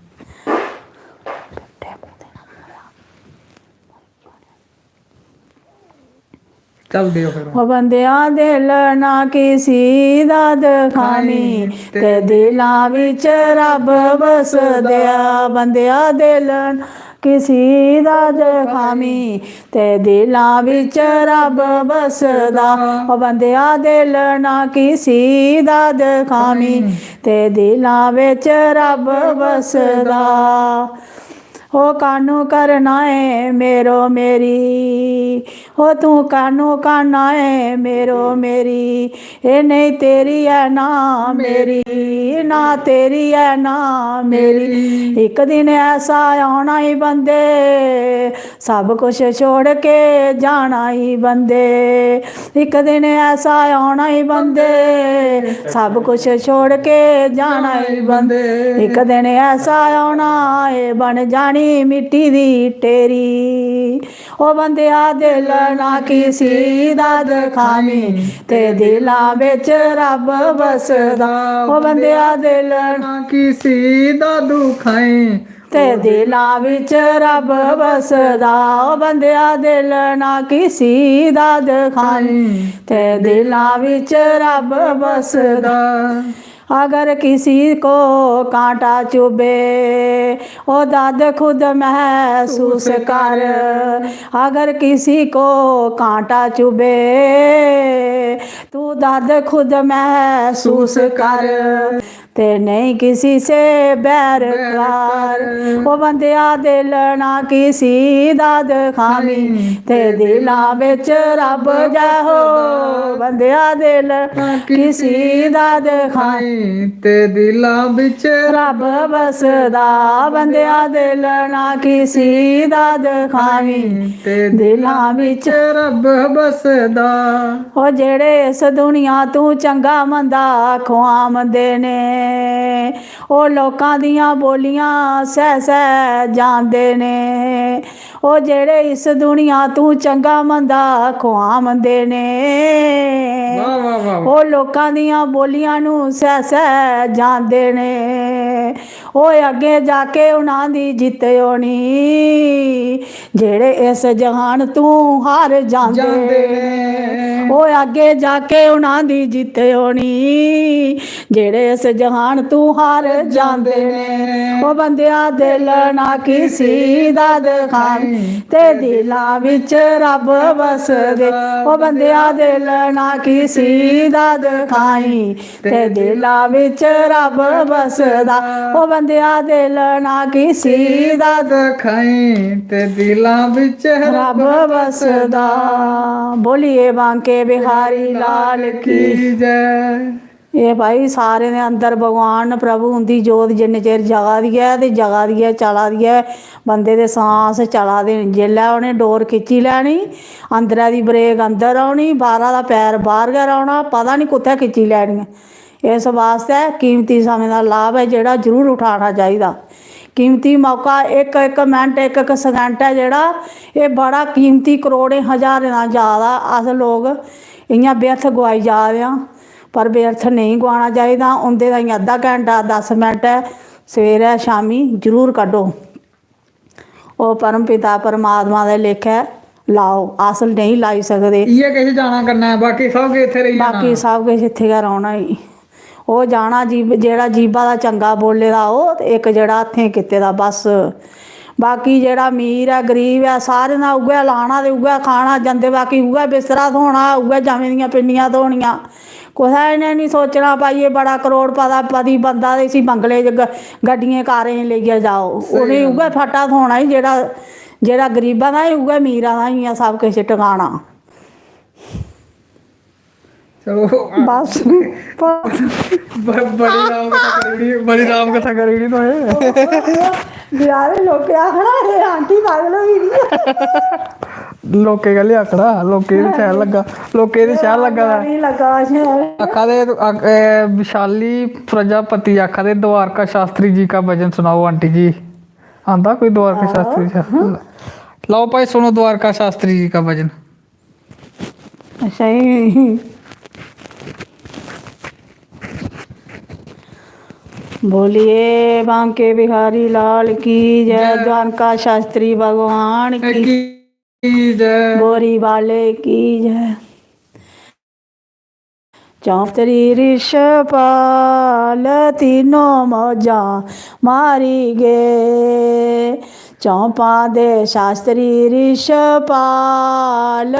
चल देओ फिर। ओ बंदेआ दिल ना किसी दा दखामी, ते दिलां बिच रब बसदा। बंदेआ दिल ना किसी दा दखामी, ते दिलां बिच रब बसदा। ओ बंदेआ दिल ना किसी दा दखामी, ते दिलां बिच रब बसदा। ओ कानू करना ऐ मेरो मेरी, ओ तू कानू करना ऐ मेरो मेरी। एह् नेईं तेरी ऐ ना मेरी, ना तेरी ऐ ना मेरी। इक दिन ऐसा औना ई बंदे, सब कुछ छोड़ के जाना ई बंदे। इक दिन ऐसा औना ई बंदे, सब कुछ छोड़ के जाना ई बंदे। इक दिन ऐसा औना, एह् बन जानी मिट्टी दी ढेरी। ओ बंदेआ दिल ना किसी दा दखामी, ते दिलां बिच रब बसदा। ओ बंदेआ दिल ना किसी दा दुखाई, ते दिलां बिच रब बसदा। ओ बंदेआ दिल ना किसी दा दखाई, ते दिलां बिच रब बसदा। अगर किसी को कांटा चुभे, ओ दर्द खुद महसूस कर। अगर किसी को कांटा चुभे, तू दर्द खुद महसूस कर, ते नहीं किसी से बैर कर। ओ बंदेआ दिल ना किसी दा दखामी, ते दिलां बिच रब जै हो। बंदेआ दिल ना किसी दा दखामी, ते दिलां बिच रब बसदा। बंदेआ दिल ना किसी दा दखामी, ते दिलां बिच रब बसदा। ओ जेह्ड़े इस दुनिया तू चंगा मंदा खुआमदे ने, ओ लोकां दियां बोलियां सह सह जांदे ने। ओ जेह्ड़े इस दुनिया तू चंगा मंदा खुआमदे ने, वाह, वाह, वाह, वाह। ओ लोकां दियां बोलियां नू सह सह जांदे ने। ओ अग्गें जाके उन्हां दी जित्त होनी, जेह्ड़े इस जहान तू हार जांदे जांदे ने। ने। ओ अग्गें जाके उन्हां दी जित्त होनी, जेह्ड़े इस जहान तू हार जांदे ने। ओ बंदेआ दिल ना किसी दा दखाई, ते दिलां बिच रब बसदे। ओ बंदेआ दिल ना किसी दा दखाई, ते दिलां बिच रब बसदा। ओ बंदेआ दिल ना किसी दा दखाई, ते दिलां बिच रब बसदा। बोलिए बांके बिहारी लाल की। की जय। एह् भाई, सारें दे अंदर भगवान न, प्रभु उं'दी जोत जिन्ने चिर जगा दी ऐ ते जगा दी ऐ, चला दी ऐ, बंदे दे सांस चला दे न। जेल्लै उ'नें डोर खिच्ची लैनी, अंदरै दी ब्रेक अंदर रौह्नी, बाह्रा दा पैर बाह्र गै रौह्ना, पता निं कुत्थै खिच्ची लैनी ऐ। इस बास्तै कीमती समें दा लाभ ऐ जेह्ड़ा, जरूर उठाना चाहिदा। कीमती मौका, इक इक मिंट, इक इक सकैंट ऐ जेह्ड़ा, एह् बड़ा कीमती, करोड़ें हजारें दा जा दा। अस लोक इ'यां व्यर्थ गुआई जा दे आं, पर व्यर्थ नेईं गुआना चाहिदा। उं'दे ताईं अद्धा घैंटा, दस मिंट ऐ, सवेरै शामीं जरूर कड्ढो। ओह् परम पिता परमात्मा दे लेखै लाओ, अस नेईं लाई सकदे। इ'यै किश जाना कन्नै, बाकी सब किश इत्थै रेही जाना। बाकी सब किश इत्थै गै रौह्ना ई। ओह् जाना जीभ, जेह्ड़ा जीभा दा चंगा बोले दा ओह्, ते इक जेह्ड़ा हत्थें कीते दा, बस। बाकी जेह्ड़ा अमीर ऐ, गरीब ऐ, सारें दा उ'ऐ लाना ते उ'ऐ खाना, जंदे बाकी उ'ऐ बिस्तरा थ्होना, उ'ऐ जमें दियां पिन्नियां थ्होनियां। कुसै इ'नें निं सोचना भाई एह् बड़ा करोड़पति बंदा ते इसी बंगले च ग-, गड्डियें कारें च लेइयै जाओ। उ'नेंगी उ'ऐ फट्टा थ्होना ही जेह्ड़ा, जेह्ड़ा गरीबा दा ही, उ'ऐ अमीरा दा ही ऐ सब किश टकाना। चलो। बस, बस। ब-, बड़ी राम कथा करी ओड़ी, बड़ी राम कथा करी ओड़ी तुसें। बजारे लोकें आखना, "एह् आंटी पागल होई दी ऐ।" लोकें कैल्ली आखना? लोकें गी ते शैल लग्गा, लोकें गी ते शैल लग्गा दा। नेईं लग्गा शैल। आखा दे, आख-, ए, विशाली प्रजापति आखा दे, "द्वारका शास्त्री जी का भजन सुनाओ आंटी जी।" आंदा कोई द्वारका शास्त्री जी? लाओ भाई, सुनो द्वारका शास्त्री जी का भजन। अच्छा, ये बोलिए बांके बिहारी लाल की जय, जय। द्वारका शास्त्री भगवान की, की जय। बोरी वाले की जय। चौंतरी रिशपाल तीनों मौजां मारी गे। चौंपा दे शास्त्री रिशपाल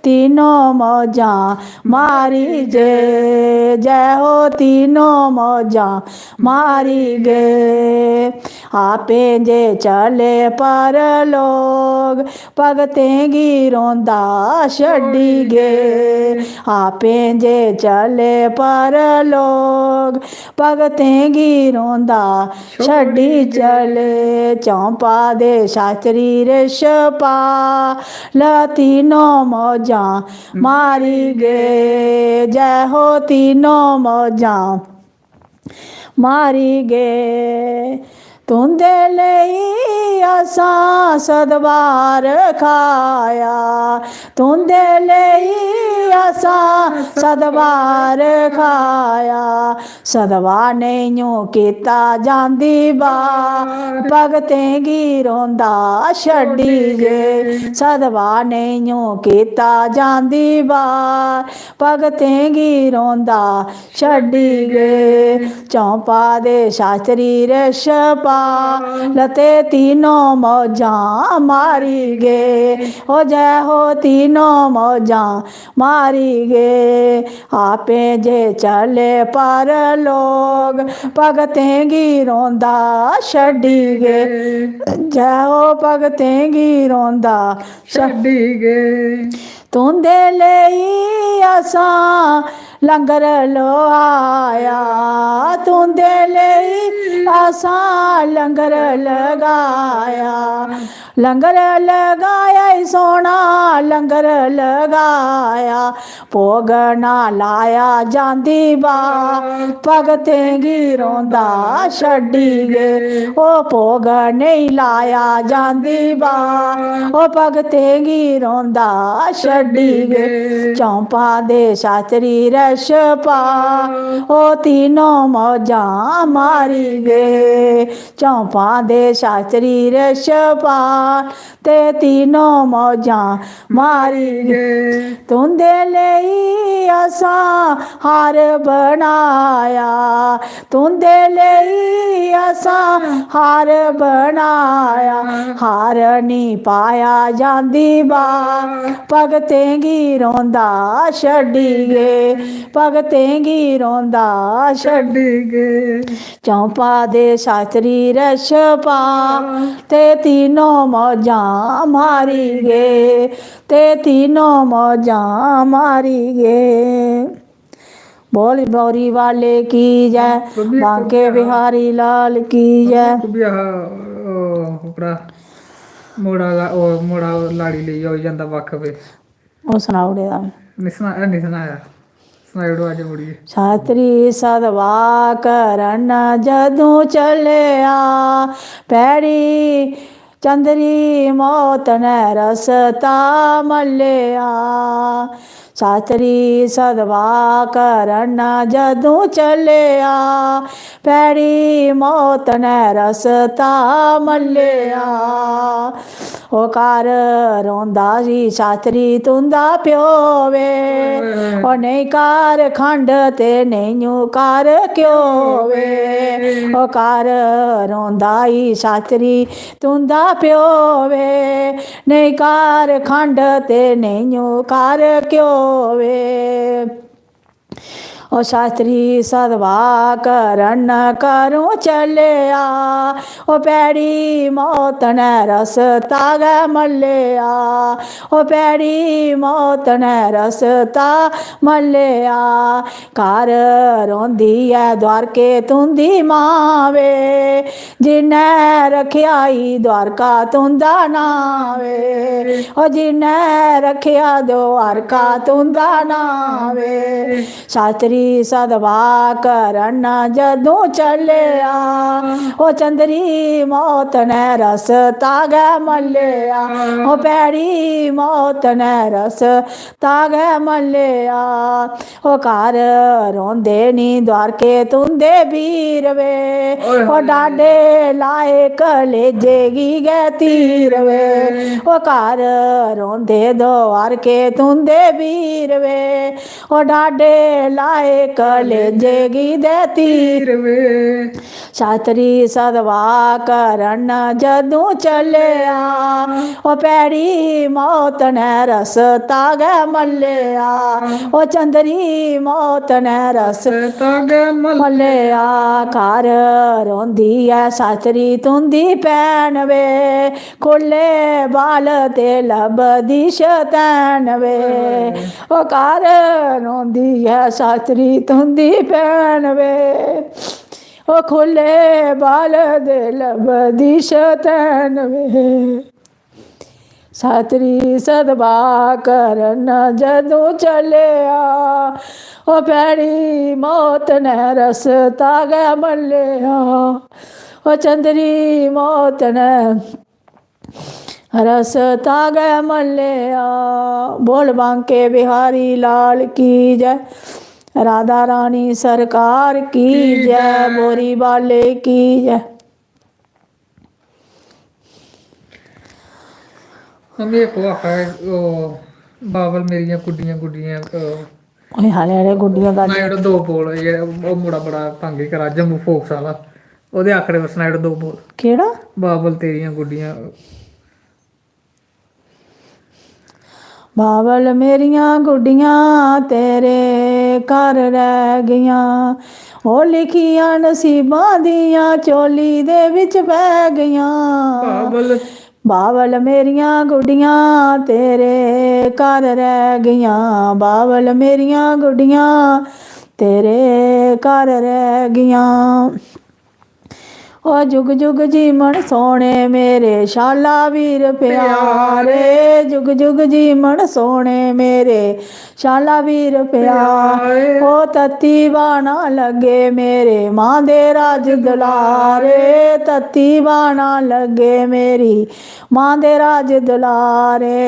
तीनों मौजां मारी गे। जय हो तीनों मौजां मारी गे। आपे जे चले परलोक, भगतें गी रोंदा छड्डी गे। आपे जे चले परलोक, भगतें गी रोंदा छड्डी चले। चौंपा दे शास्त्री रिशपाल तीनों मौजां मारी गे। जय हो तीनों मौजां मारी गे। तुं'दे लेई असां सतवार खाया, तुं'दे लेई असां सतवार खाया। सतवार नेईं कीता जांदी बार, भगतें गी रोंदा छड्डी गे। सतवार नेईं कीता जांदी बार, भगतें गी रोंदा छड्डी गे। चौंपा दे शास्त्री रिशपाल ते तीनों मौजां मारी गे। ओ जय हो तीनों मौजां मारी गे। आपे जे चले परलोक, भगतें गी रोंदा छड्डी गे। जय हो भगतें गी रोंदा छड्डी गे। तुं'दे लेई असां लंगर लोआया, तुं'दे लेई असां लंगर लगाया। लंगर लगाया ई सोह्ना, लंगर लगाया। भोग ना लाया जांदी बार, भगतें गी रोंदा छड्डी गे। ओ भोग नेईं लाया जांदी बार, ओ भगतें गी रोंदा छड्डी गे। चौंपा दे शास्त्री रिशपाल, ओ तीनों मौजां मारी गे। चौंपा दे शास्त्री रिशपाल ते तीनों मौजां मारी गे। तुं'दे लेई असां हार बनाया, तुं'दे लेई असां हार बनाया। हार निं पाया जांदी बार, भगतें गी रोंदा छड्डी गे, भगतें गी रोंदा छड्डी गे। चौंपा दे शास्त्री रिशपाल ते तीनों मौजां मारी गे, ते तीनों मौजां मारी गे। बोल बोरी वाले की जय, बांके बिहारी लाल की जय। ओह् बी आहा, ओह् ओकड़ा मुड़ा ला-, ओह् मुड़ा लाड़ी लेइयै होई जंदा बक्ख बे। ओह् सनाई ओड़े दा में। निं सना-, हैनी सनाया। सनाई ओड़ो अज्ज मुड़ियै। शास्त्री सतवा करन जदूं चलेआ, पैड़ी चंद्री मौत ने रस्ता मल्लेआ। शास्त्री सतवा करन जदूं चलेआ, पैड़ी मौत ने रस्ता मल्लेआ। ओ घर रोंदा जी शास्त्री तुं'दा प्यो वे। ओ नेईं घर खंड ते नेईं ओ घर घ्यो वे। ओ घर रोंदा ई शास्त्री तुं'दा प्यो वे। नेईं घर खंड ते नेईं ओ घर घ्यो वे। ओ शास्त्री सदवा करन करूं चलेआ। ओ भैड़ी मौत ने रस्ता गै मल्लेआ। ओ भैड़ी मौत ने रस्ता मल्लेआ। घर रोंदी ऐ द्वारके तुं'दी मां वे। जिन्नै रखेआ ई द्वारका तुं'दा नां वे। ओ जिन्नै रखेआ द्वारका तुं'दा नां वे। शास्त्री सदवा करन जदूं चलेआ। ओ चंद्री मौत ने रस्ता गै मल्लेआ। ओ भैड़ी मौत ने रस्ता गै मल्लेआ। ओ घर रोंदे नी द्वारके तुं'दे बीर वे। ओ डाडे लाए कलेजे गी गै तीर वे। ओ घर रोंदे द्वारके तुं'दे बीर वे। ओ डाडे लाए कलेजे गी दे तीर वे। शास्त्री सदवा करन जदूं चलेआ। ओ भैड़ी मौत ने रस्ता गै मल्लेआ। ओ चंद्री मौत ने रस्ता गै मल्लेआ। घर रोंदी ऐ शास्त्री तुं'दी भैन वे। खु'ल्ले बाल ते लभदी शतैन वे। ओ घर रोंदी ऐ शास्त्री तुं'दी भैन वे। ओ खु'ल्ले बाल ते लभदी शतैन वे। शास्त्री सदवा करन जदूं चलेआ। ओ भैड़ी मौत ने रस्ता गै मल्लेआ। ओ चंद्री मौत ने रस्ता गै मल्लेआ। बोल बांके बिहारी लाल की जय। राधा रानी सरकार की जय। बोरी बाले की जय। मम्मी इक ओह् आखा दे, ओह्, बाबल मेरियां गुड्डियां, गुड्डियां, ओह्, ओए हाले हाले गुड्डियां ना गाड्डियां। जेह्ड़ा दो बोल, जेह्ड़ा ओह् मुड़ा बड़ा तंग ही करा जम्मू फोक्स आह्ला, ओह्दे आखरे पर सनाई ओड़ दो बोल। केह्ड़ा? बाबल तेरियां गुड्डियां। बाबल मेरियां गुड्डियां तेरे घर रह गईयां। ओ लिखियां नसीबां दियां झोली दे बिच पै गईयां। बाबल। बाबल मेरियां गुड्डियां तेरे घर रह गईयां। बाबल मेरियां गुड्डियां तेरे घर रह गईयां। ओ जुग जुग जीवन सोने मेरे शाला वीर प्यारे, जुग जुग जीवन सोने मेरे शाला वीर प्यारे। ओ तत्ती बाना लगे मेरे मां दे राज दुलारे, तत्ती बाना लगे मेरी मां दे राज दुलारे।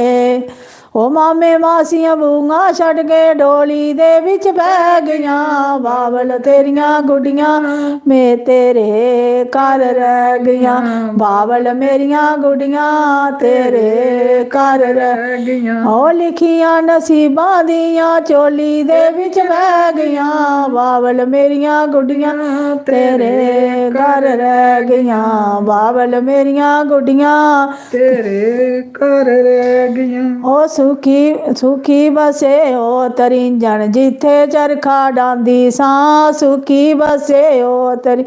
ओ मामे मासियां बूआं छड़के डोली दे बिच पै गईयां। बाबल तेरियां गुड्डियां में तेरे घर रह गईयां। बाबल मेरियां गुड्डियां तेरे घर रह गईयां। ओ लिखियां नसीबां दियां झोली दे बिच पै गईयां। बाबल मेरियां गुड्डियां तेरे घर रह गईयां। बाबल मेरियां गुड्डियां तेरे घर रह गईयां। ओ सुखी, सुखी बसे ओ तरिंजन, जित्थे चरखा डांदी सां। सुखी बसे ओ तरि-,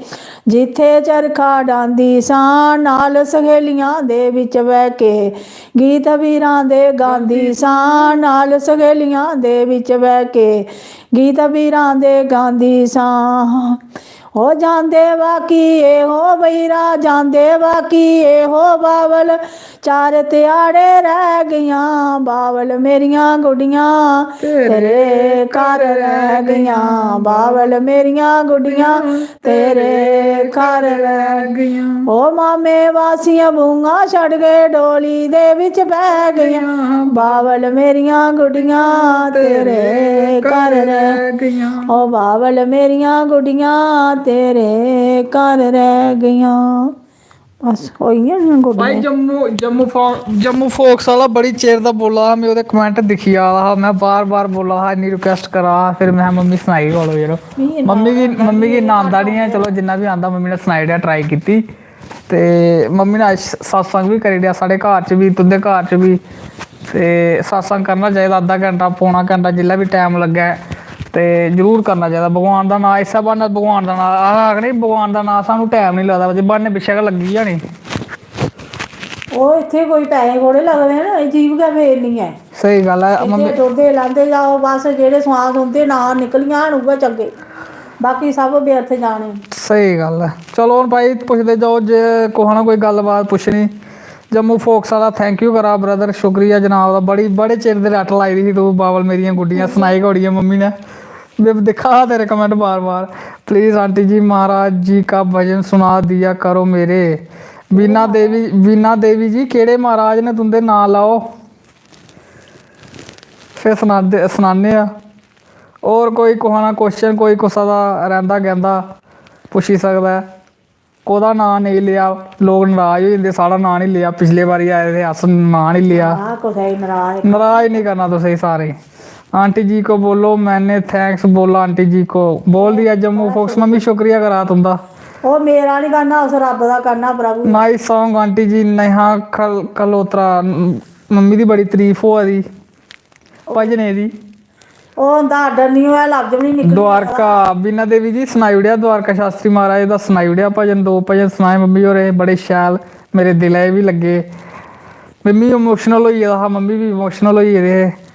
जित्थे चरखा डांदी सां। नाल सहेलियां दे बिच बह के गीत वीरां दे गांदी सां। नाल सहेलियां दे बिच बह के गीत वीरां दे गांदी सां। ओ जांदे बाकी ए हो बईरा, जांदे बाकी ए हो बावल, चार ध्याड़े रह गईयां। बावल मेरियां गुड्डियां तेरे घर रह गईयां। बावल मेरियां गुड्डियां तेरे घर रह गईयां। ओ मामे वासियां बूंगा छड़ गए, डोली दे बिच बह गईयां। बावल मेरियां गुड्डियां तेरे घर रह गईयां। ओ बावल मेरियां गुड्डियां तेरे घर रह गईयां। बस होई गेइयां न गोड्डियां। भाई जम्मू जम्मू फो जम्मू फोक्स आह्ला बड़ी चिर दा बोला दा हा, में ओह्दे कमेंट दिक्खी आ दा हा, में बार बार बोला दा हा, इन्नी रिक्वेस्ट करा दा हा, फिर में मम्मी सनाई गै ओड़ो यरो। मम्मी गी मम्मी गी इन्ना आंदा निं ऐ, चलो जिन्ना बी आंदा मम्मी ने सनाई ओड़ेआ, ट्राई कीती। ते मम्मी ने अज्ज सत्संग बी करी ओड़ेआ साढ़े घर च बी, तुं'दे घर च बी। ते सत्संग करना चाहिदा अद्धा घैंटा पौना घैंटा जिसलै बी टैम लग्गै, ते जरूर करना चाहिदा। भगवान दा नांऽ इस्सै ब्हान्नै, भगवान दा नांऽ अस आखने भगवान दा नांऽ सानूं टैम निं लगदा, बस ब्हान्ने पिच्छें गै लग्गी जानी। ओह् इत्थै कोई पैसे थोड़े लगदे न, एह् जीभ गै फेरनी ऐ। स्हेई गल्ल ऐ। इत्थै टुरदे लांदे जाओ, बस जेह्ड़े सांस उं'दे नांऽ निकली जान उ'ऐ चंगे, बाकी सब व्यर्थ जाने। स्हेई गल्ल ऐ। चलो हून भाई पुछदे जाओ, जे कुसै ने कोई गल्लबात पुच्छनी। जम्मू फोक्स आह्ला thank you करा ब्रदर, शुक्रिया जनाब दा। बड़ी बड़े चिर दे रट्ट लाई दी ही तूं बाबल मेरियां गुड्डियां सनाई गै ओड़ियां मम्मी ने। में दिक्खा हा तेरे कमेंट बार बार। प्लीज आंटी जी महाराज जी का भजन सुना दिया करो मेरे। बीना देवी, बीना देवी जी केह्ड़े महाराज ने तुं'दे नांऽ लैओ, फिर सनादे सनाने आं। होर कोई कुसै ना क्वेश्चन, कोई कुसै दा रैंह्दा गैंह्दा पुच्छी सकदा ऐ। कोह्दा नांऽ नेईं लेआ, लोक नराज होई जंदे, साढ़ा नांऽ निं लेआ, पिछले बारी आए थे अस, नांऽ निं लेआ। हां, कुसै गी नराज नराज निं करना तुसें सारें गी। आंटी जी को बोलो मैंने थैंक्स बोला आंटी जी को। बोल दिया जम्मू फोक्स मम्मी, शुक्रिया करा तुं'दा। ओह् मेरा निं करना, उस रब्ब दा करना प्रभु। नाइस सॉन्ग आंटी जी। नेहा खल कलोत्रा, मम्मी दी बड़ी तारीफ होआ दी भजने दी। ओह् उं'दा आर्डर निं होऐ, लफ्ज बी निं निकलदे। द्वारका, बीना देवी जी सनाई ओड़ेआ, द्वारका शास्त्री महाराज दा सनाई ओड़ेआ भजन, दो भजन सनाए मम्मी होरें, बड़े शैल, मेरे दिलै गी बी लग्गे। मम्मी इमोशनल होई गेदा हा, मम्मी बी इमोशनल होई गेदे हे।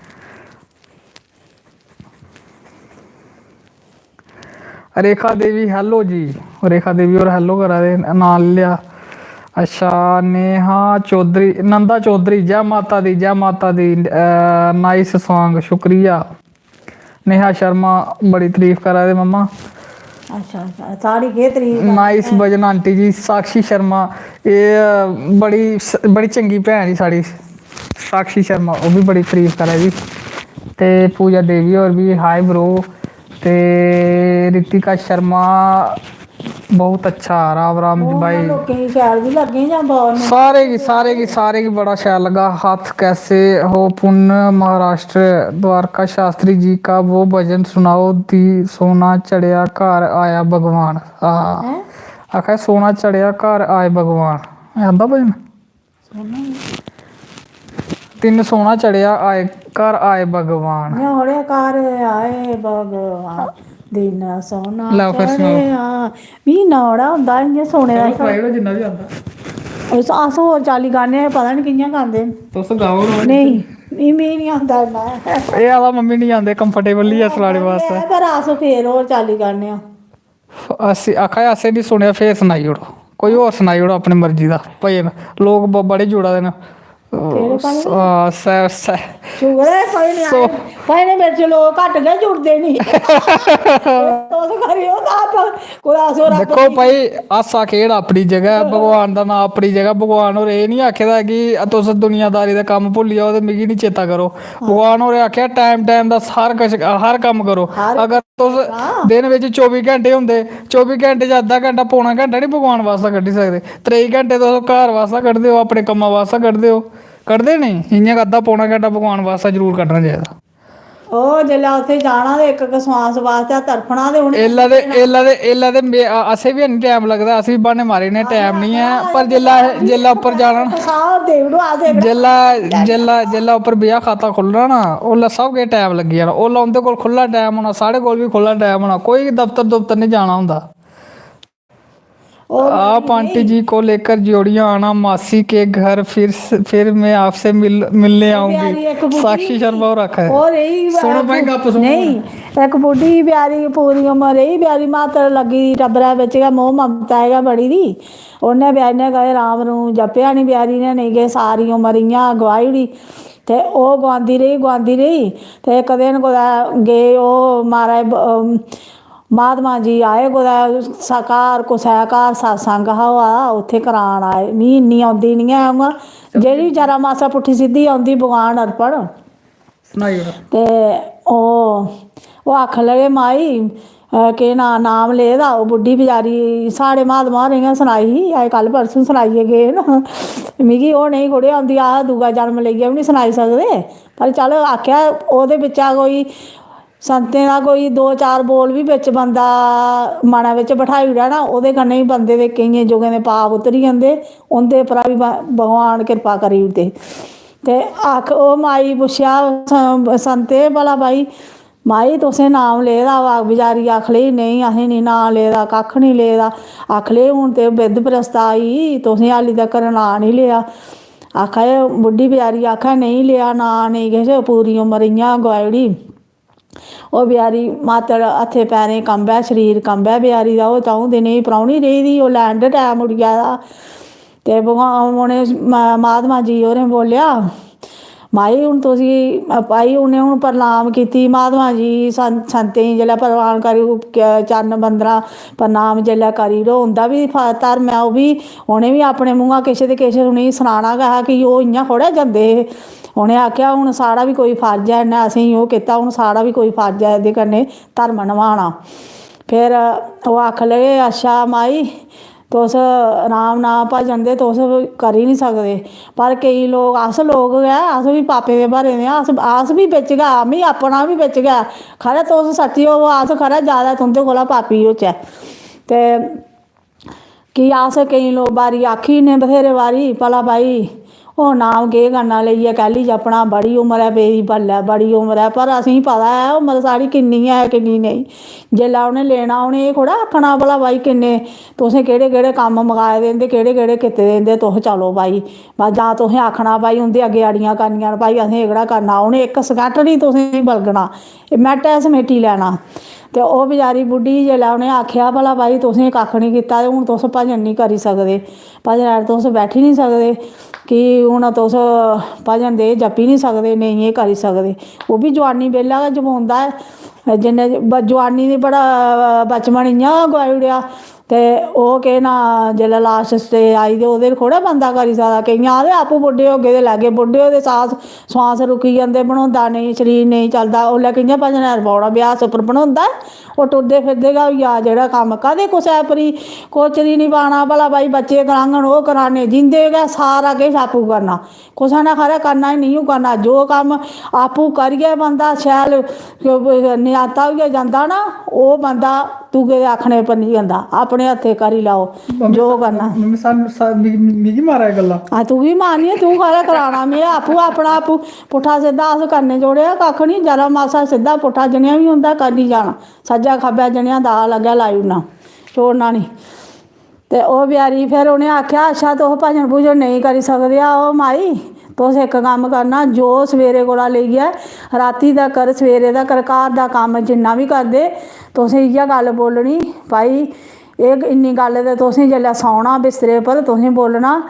रेखा देवी, hello जी। रेखा देवी होर hello करा दे, नांऽ लेआ। अच्छा, नेहा चौधरी, नंदा चौधरी, जै माता दी, जै माता दी। नाइस सॉन्ग, शुक्रिया। नेहा शर्मा बड़ी तारीफ करा दे मम्मा। अच्छा, अच्छा, साढ़ी केह् तारीफ? नाइस भजन आंटी जी। साक्षी शर्मा, एह् बड़ी बड़ी चंगी भैन ही साढ़ी साक्षी शर्मा, ओह् बी बड़ी तारीफ करा दी। ते पूजा देवी होर बी, हाय ब्रो। ते रितिका शर्मा, बहुत अच्छा, राम राम जी भाई। लोकें गी शैल बी लग्गे जां बाल ने? सारे गी, सारे गी, सारे गी बड़ा शैल लग्गा। हाथ कैसे हो पुन्न महाराष्ट्र, द्वारका शास्त्री जी का वो भजन सुनाओ दी सोना चढ़ेआ घर आया भगवान। हां, आखा सोना चढ़ेआ घर आए भगवान। एह् आंदा भजन? दिन सोना चढ़ेआ आए घर आए भगवान। न्योड़े घर आए भगवान, दिन सोना लैओ फिर सनाओ। चढ़ेआ। मी नाड़ा होंदा इ'यां सोने दा। चलो, सनाई ओड़ो जिन्ना बी आंदा। अस अस होर चाल्ली गाने आं, पता निं कि'यां गांदे न। तुस गाओ ना। नेईं, मी मी निं आंदा इन्ना। एह् आह्ला मम्मी निं आंदे, कंफर्टेबल निं ऐ सनाने बास्तै। पर अस फिर होर चाल्ली गाने आं। अस आखा दे असें निं सुनेआ, फिर सनाई ओड़ो, कोई होर सनाई ओड़ो अपनी मर्जी दा भजन। लोक ब- बड़े जुड़ा दे न। केह्ड़े भजन? आ, सै- सै- शुगर ऐ, कोई निं आए। भजन बिच लोक घट्ट गै जुड़दे निं। तुस करेओ तां कुतै अस होर दिक्खो भाई, हास्सा खेढ अपनी जगह ऐ, भगवान दा नांऽ अपनी जगह। भगवान होर एह् निं आखे दा कि तुस दुनियादारी दा कम्म भुल्ली जाओ ते मिगी निं चेता करो। भगवान होरें आखेआ टाइम टाइम दा हर किश, हर कम्म करो। अगर तुस दिन बिच चौबी घैंटे होंदे, चौबी घैंटे च अद्धा घैंटा, पौना घैंटा निं भगवान बास्तै कड्ढी सकदे। त्रेई घैंटे तुस घर बास्तै कड्ढदे ओ, अपने कम्मा बास्तै कड्ढदे ओ, कड्ढदे निं? इ'यां गै अद्धा पौना घैंटा भगवान बास्तै जरूर कड्ढना चाहिदा। ओह् जेल्लै उत्थै जाना ते इक इक सांस बास्तै तड़फना ते उ'नें एल्लै ते एल्लै ते एल्लै ते मे- अ- असें बी हैनी टैम लगदा, अस बी ब्हान्ने मारी ओड़ने, टैम निं ऐ। पर जेल्लै जेल्लै उप्पर जाना ना, साह् देई ओड़ो, अस इक जेल्लै जेल्लै जेल्लै उप्पर ब्याह खाता खु'ल्लना ना, ओल्लै सब किश टैम लग्गी जाना। ओल्लै उं'दे कोल खु'ल्ला टैम होना, साढ़े कोल बी खु'ल्ला टैम होना। कोई दफ्तर दुफ्तर निं जाना होंदा। ओह् आप आंटी जी को लेकर ज्योड़ियां आना मासी के घर, फिर फिर मैं आपसे मिल मिलने प्यारी आऊंगी। इक बुड्ढी साक्षी शर्मा होर आखा दे। ओह् रेही सुनो भाई, गप्प सुनो। नेईं, इक बुड्ढी प्यारी पूरी उम्र रेही, प्यारी मातर लग्गी दी, टब्बरै बिच गै मोह् ममता गै बड़ी दी। उ'न्नै बेचारी ने कदें राम रूम जप्पेआ निं, बेचारी ने नेईं, कि सारी उम्र इ'यां गोआई ओड़ी। ते ओह् गोआंदी रेही, गोआंदी रेही, ते इक दिन कुतै गे ओह्, महाराज, ब- महात्मा जी आए कुतै स- घर, कुसै घर सत्संग हा होआ दा, उत्थै करान आए। मी इन्नी औंदी निं ऐ, उ'आं जेह्ड़ी जरा मासा पुट्ठी सिद्धी औंदी, भगवान अर्पण। सनाई ओड़ो। ते ओह् ओह् आखन लगे, "माई, अ, केह् नांऽ, नाम ले दा?" ओह् बुड्ढी बचारी साढ़े महात्मा होरें गै सनाई ही, अज्ज कल परसों सनाइयै गे न। मिगी ओह् नेईं थोड़े औंदी, अस दूआ जन्म लेइयै बी निं सनाई सकदे। पर चल, आखेआ ओह्दे बिच्चा कोई संतें दा कोई दो चार बोल बी बिच बंदा मनै बिच बठाई ओड़ै ना, ओह्दे कन्नै बी बंदे दे केइयें जुगें दे पाप उतरी जंदे, उं'दे उप्परा बी ब-, भगवान किरपा करी ओड़दे। ते आख, ओह् माई पुच्छेआ स-, संते, "भला भाई, माई, तुसें नाम ले दा?" बचारी आख लगी, "नेईं, असें निं नांऽ ले दा, कक्ख निं ले दा।" आख लगी, "हून ते बिध प्रस्था आई, तुसें हाली तक्कर नांऽ निं लेआ।" आखा दे, बुड्ढी बचारी आखै, "नेईं लेआ नांऽ, नेईं किश, पूरी उमर इ'यां गुआई ओड़ी।" ओह् बचारी मातड़ हत्थें पैरें कंबै, शरीर कंबै बचारी दा। ओह् च'ऊं दिनें दी परौह्नी रेही दी, ओल्लै end time उठी आए दा। ते भगवान, उ'नें म-, महात्मा जी होरें बोल्लेआ, "माई, हून तुसी, भाई, उ'नें हून प्रणाम कीती महात्मा जी, सं-, संतें गी जेल्लै प्रणाम करी, चरण बंदना, प्रणाम जेल्लै करी ओड़ो, उं'दा बी फ-, धर्म ऐ, ओह् बी, उ'नें बी अपने मुंहा किश ते किश उ'नेंगी सनाना गै हा कि ओह् इ'यां थोह्ड़े जंदे हे।" उ'नें आखेआ, "हून साढ़ा बी कोई फर्ज ऐ, इ'न्नै असेंगी ओह् कीता, हून साढ़ा बी कोई फर्ज ऐ एह्दे कन्नै धर्म नभाना।" फिर ओह् आखन लगे, "अच्छा माई, तुस राम नाम भजन ते तुस करी निं सकदे, पर केईं लोक, अस लोक गै, अस बी पापें दे भरे दे आं, अस, अस बी बिच गै, आमीं अपना बी बिच गै, खरै तुस सच्चे होवो, अस खरै जैदा तुं'दे कोला पापी होचै।" ते कि अस केईं लोक बारी आखी ने बथेरे बारी, "भला भाई, ओह् नाम केह् करना लेइयै, कैह्ली जपना, बड़ी उमर ऐ पेदी बल्लै, बड़ी उमर ऐ।" पर असेंगी पता ऐ उमर साढ़ी किन्नी ऐ, किन्नी नेईं। जेल्लै उ'नें लेना, उ'नें एह् थोह्ड़ा आखना, "भला भाई, किन्ने, तुसें केह्ड़े केह्ड़े कम्म मकाए दे इं'दे, केह्ड़े केह्ड़े कीते दे इं'दे, तुस चलो भाई।" बस जां तुसें आखना, "भाई, उं'दे अग्गें अड़ियां करनियां न, भाई, असें एह्कड़ा करना।" उ'नें इक सकैंट निं तुसेंगी बलगना, एह् मैंटै समेटी लैना। ते ओह् बचारी बुड्ढी, जेल्लै उ'नें आखेआ, "भला भाई, तुसें कक्ख निं कीता ते हून तुस भजन निं करी सकदे, भजन आह्ले तुस बैठी निं सकदे कि हून तुस भजन दे जप्पी निं सकदे, नेईं एह् करी सकदे।" ओह् बी जोआनी बेल्लै गै जपोंदा ऐ, जिन्ने ब-, जोआनी दी बड़ा बचपन इ'यां गै गोआई ओड़ेआ। ते ओह् केह् नांऽ, जेल्लै last stage आई ते ओह्दे थोह्ड़ा बंदा करी सकदा। केइयां आखदे, "आपूं बुड्ढे होगे ते लैगे।" बुड्ढे होए दे सास, स्वास रुकी जंदे, बनोंदा नेईं, शरीर नेईं चलदा, उसलै कि'यां भजनै पर बौह्ना? ब्यास उप्पर बनोंदा ऐ? ओह् टुरदे फिरदे गै होई जा जेह्ड़ा कम्म। कदें कुसै उप्पर ही कोचरी निं पाना, भला भाई बच्चे कराङन, ओह् कराने, जींदे गै सारा किश आपूं करना। कुसै ने खरै करना ही नेईं करना। जो कम्म आपूं करियै बंदा शैल नजाता होइयै जंदा ना, ओह् बंदा दूए दे आखने पर निं जंदा, अपने हत्थें करी लैओ मम्मी, जो सा-, करना। मम्मी, सानू, सा-, मिगी, मिगी मारा एह् गल्ला। हां, तुगी मारनी ऐ, तूं खरै कराना। में आपूं अपना आपूं पुट्ठा सिद्धा अस करने जोड़े कक्ख निं, जरा मासा सिद्धा पुट्ठा जनेहा बी होंदा, करी जाना। सज्जै खब्बै जनेहा दाऽ लग्गै, लाई ओड़ना, छोड़ना निं। ते ओह् बचारी, फिर उ'नें आखेआ, "अच्छा, तुस भजन भुजन नेईं करी सकदे, आओ माई, तुस इक कम्म करना, जो सवेरे कोला लेइयै रातीं तकर, सवेरे तकर घर दा कम्म जिन्ना बी करदे, तुसें इ'यै गल्ल बोलनी, भाई, एह् इन्नी गल्ल ते तुसें जेल्लै सौना बिस्तरे पर, तुसें बोलना,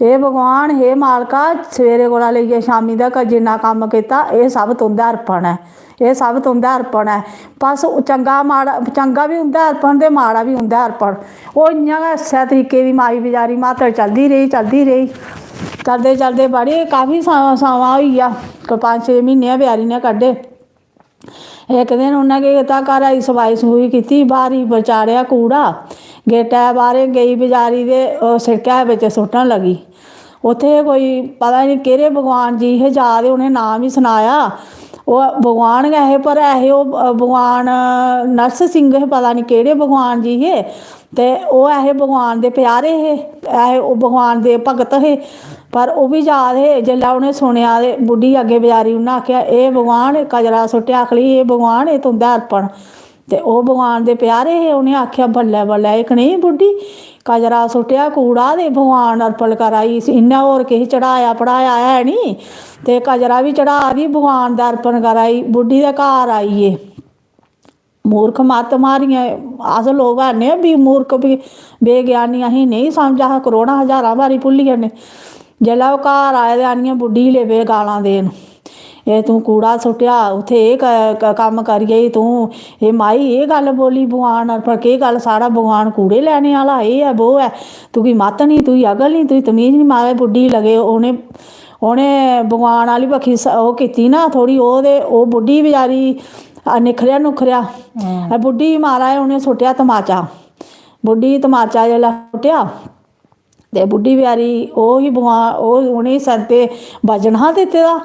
'हे भगवान, हे मालका, सवेरे कोला लेइयै शामीं तकर जिन्ना कम्म कीता, एह् सब तुं'दा अर्पण ऐ।'" एह् सब तुं'दा अर्पण ऐ। बस चंगा माड़ा, चंगा बी उं'दा अर्पण ते माड़ा बी उं'दा अर्पण। ओह् इ'यां गै इस्सै तरीके दी माई बचारी म्हातड़ चलदी रेही, चलदी रेही। चलदे चलदे बड़े काफी सा-, समां होई गेआ, कोई पंज छे म्हीने गै बचारी ने कड्ढे। इक दिन उ'न्नै केह् कीता, घरा दी सफाई सफूई कीती, बारी पर चाढ़ेआ कूड़ा, गेटै बाह्रें गेई बचारी ते ओह् सिड़कै बिच सुट्टन लगी। उत्थै कोई पता निं केह्ड़े भगवान जी हे, जा दे, उ'नें नांऽ बी सनाया। ओह् भगवान गै हे, पर ऐ हे ओह् भगवान नरसिंह सिंह हे, पता निं केह्ड़े भगवान जी हे। ते ओह् ऐ हे भगवान दे प्यारे हे, ऐ हे ओह् भगवान दे भगत हे। पर ओह् बी जा दे हे, जेल्लै उ'नें सुनेआ ते बुड्ढी अग्गें बचारी, उ'न्नै आखेआ, "एह् भगवान, कचरा सुट्टेआ।" आखली, "एह् भगवान, एह् तुं'दा अर्पण।" ते ओह् भगवान दे प्यारे हे, उ'नें आखेआ, "बल्लै बल्लै, एह् कनेही बुड्ढी, कचरा सुट्टेआ, कूड़ा ते भगवान अर्पण करा दी, इसी इ'न्नै होर किश चढ़ाया पढ़ाया है निं, ते कचरा बी चढ़ा दी, भगवान दा अर्पण करा दी।" बुड्ढी दे घर आई गे। मूर्ख मत्त मारियां, अस लोक हैन बी मूर्ख, बी बेज्ञानी, असें नेईं समझ, अस करोड़ां ज्हारां बारी भुल्ली जन्ने। जेल्लै ओह् घर आए ते आनियै बुड्ढी गी लगे गालां देन, "एह् तूं कूड़ा सुट्टेआ, उत्थै एह् क-, क-, कम्म करी गेई तूं, एह् माई एह् गल्ल बोली भगवान अर्पण, केह् गल्ल, साढ़ा भगवान कूड़े लैने आह्ला, एह् ऐ, बो ऐ, तुगी मत्त निं, तुगी अकल निं, तुगी तमीज निं।" माए बुड्ढी लगे उ'नें, उ'नें भगवान आह्ली बक्खी स-, ओह् कीती ना थोह्ड़ी ओह्, ते ओह् बुड्ढी बचारी निखरेआ नुखरेआ। बुड्ढी गी महाराज उ'नें सुट्टेआ तमाचा। बुड्ढी गी तमाचा जिसलै सुट्टेआ ते बुड्ढी बचैरी ओह् ही भगवान, ओह् उ'नेंगी सैंते वजन हा दित्ते दा।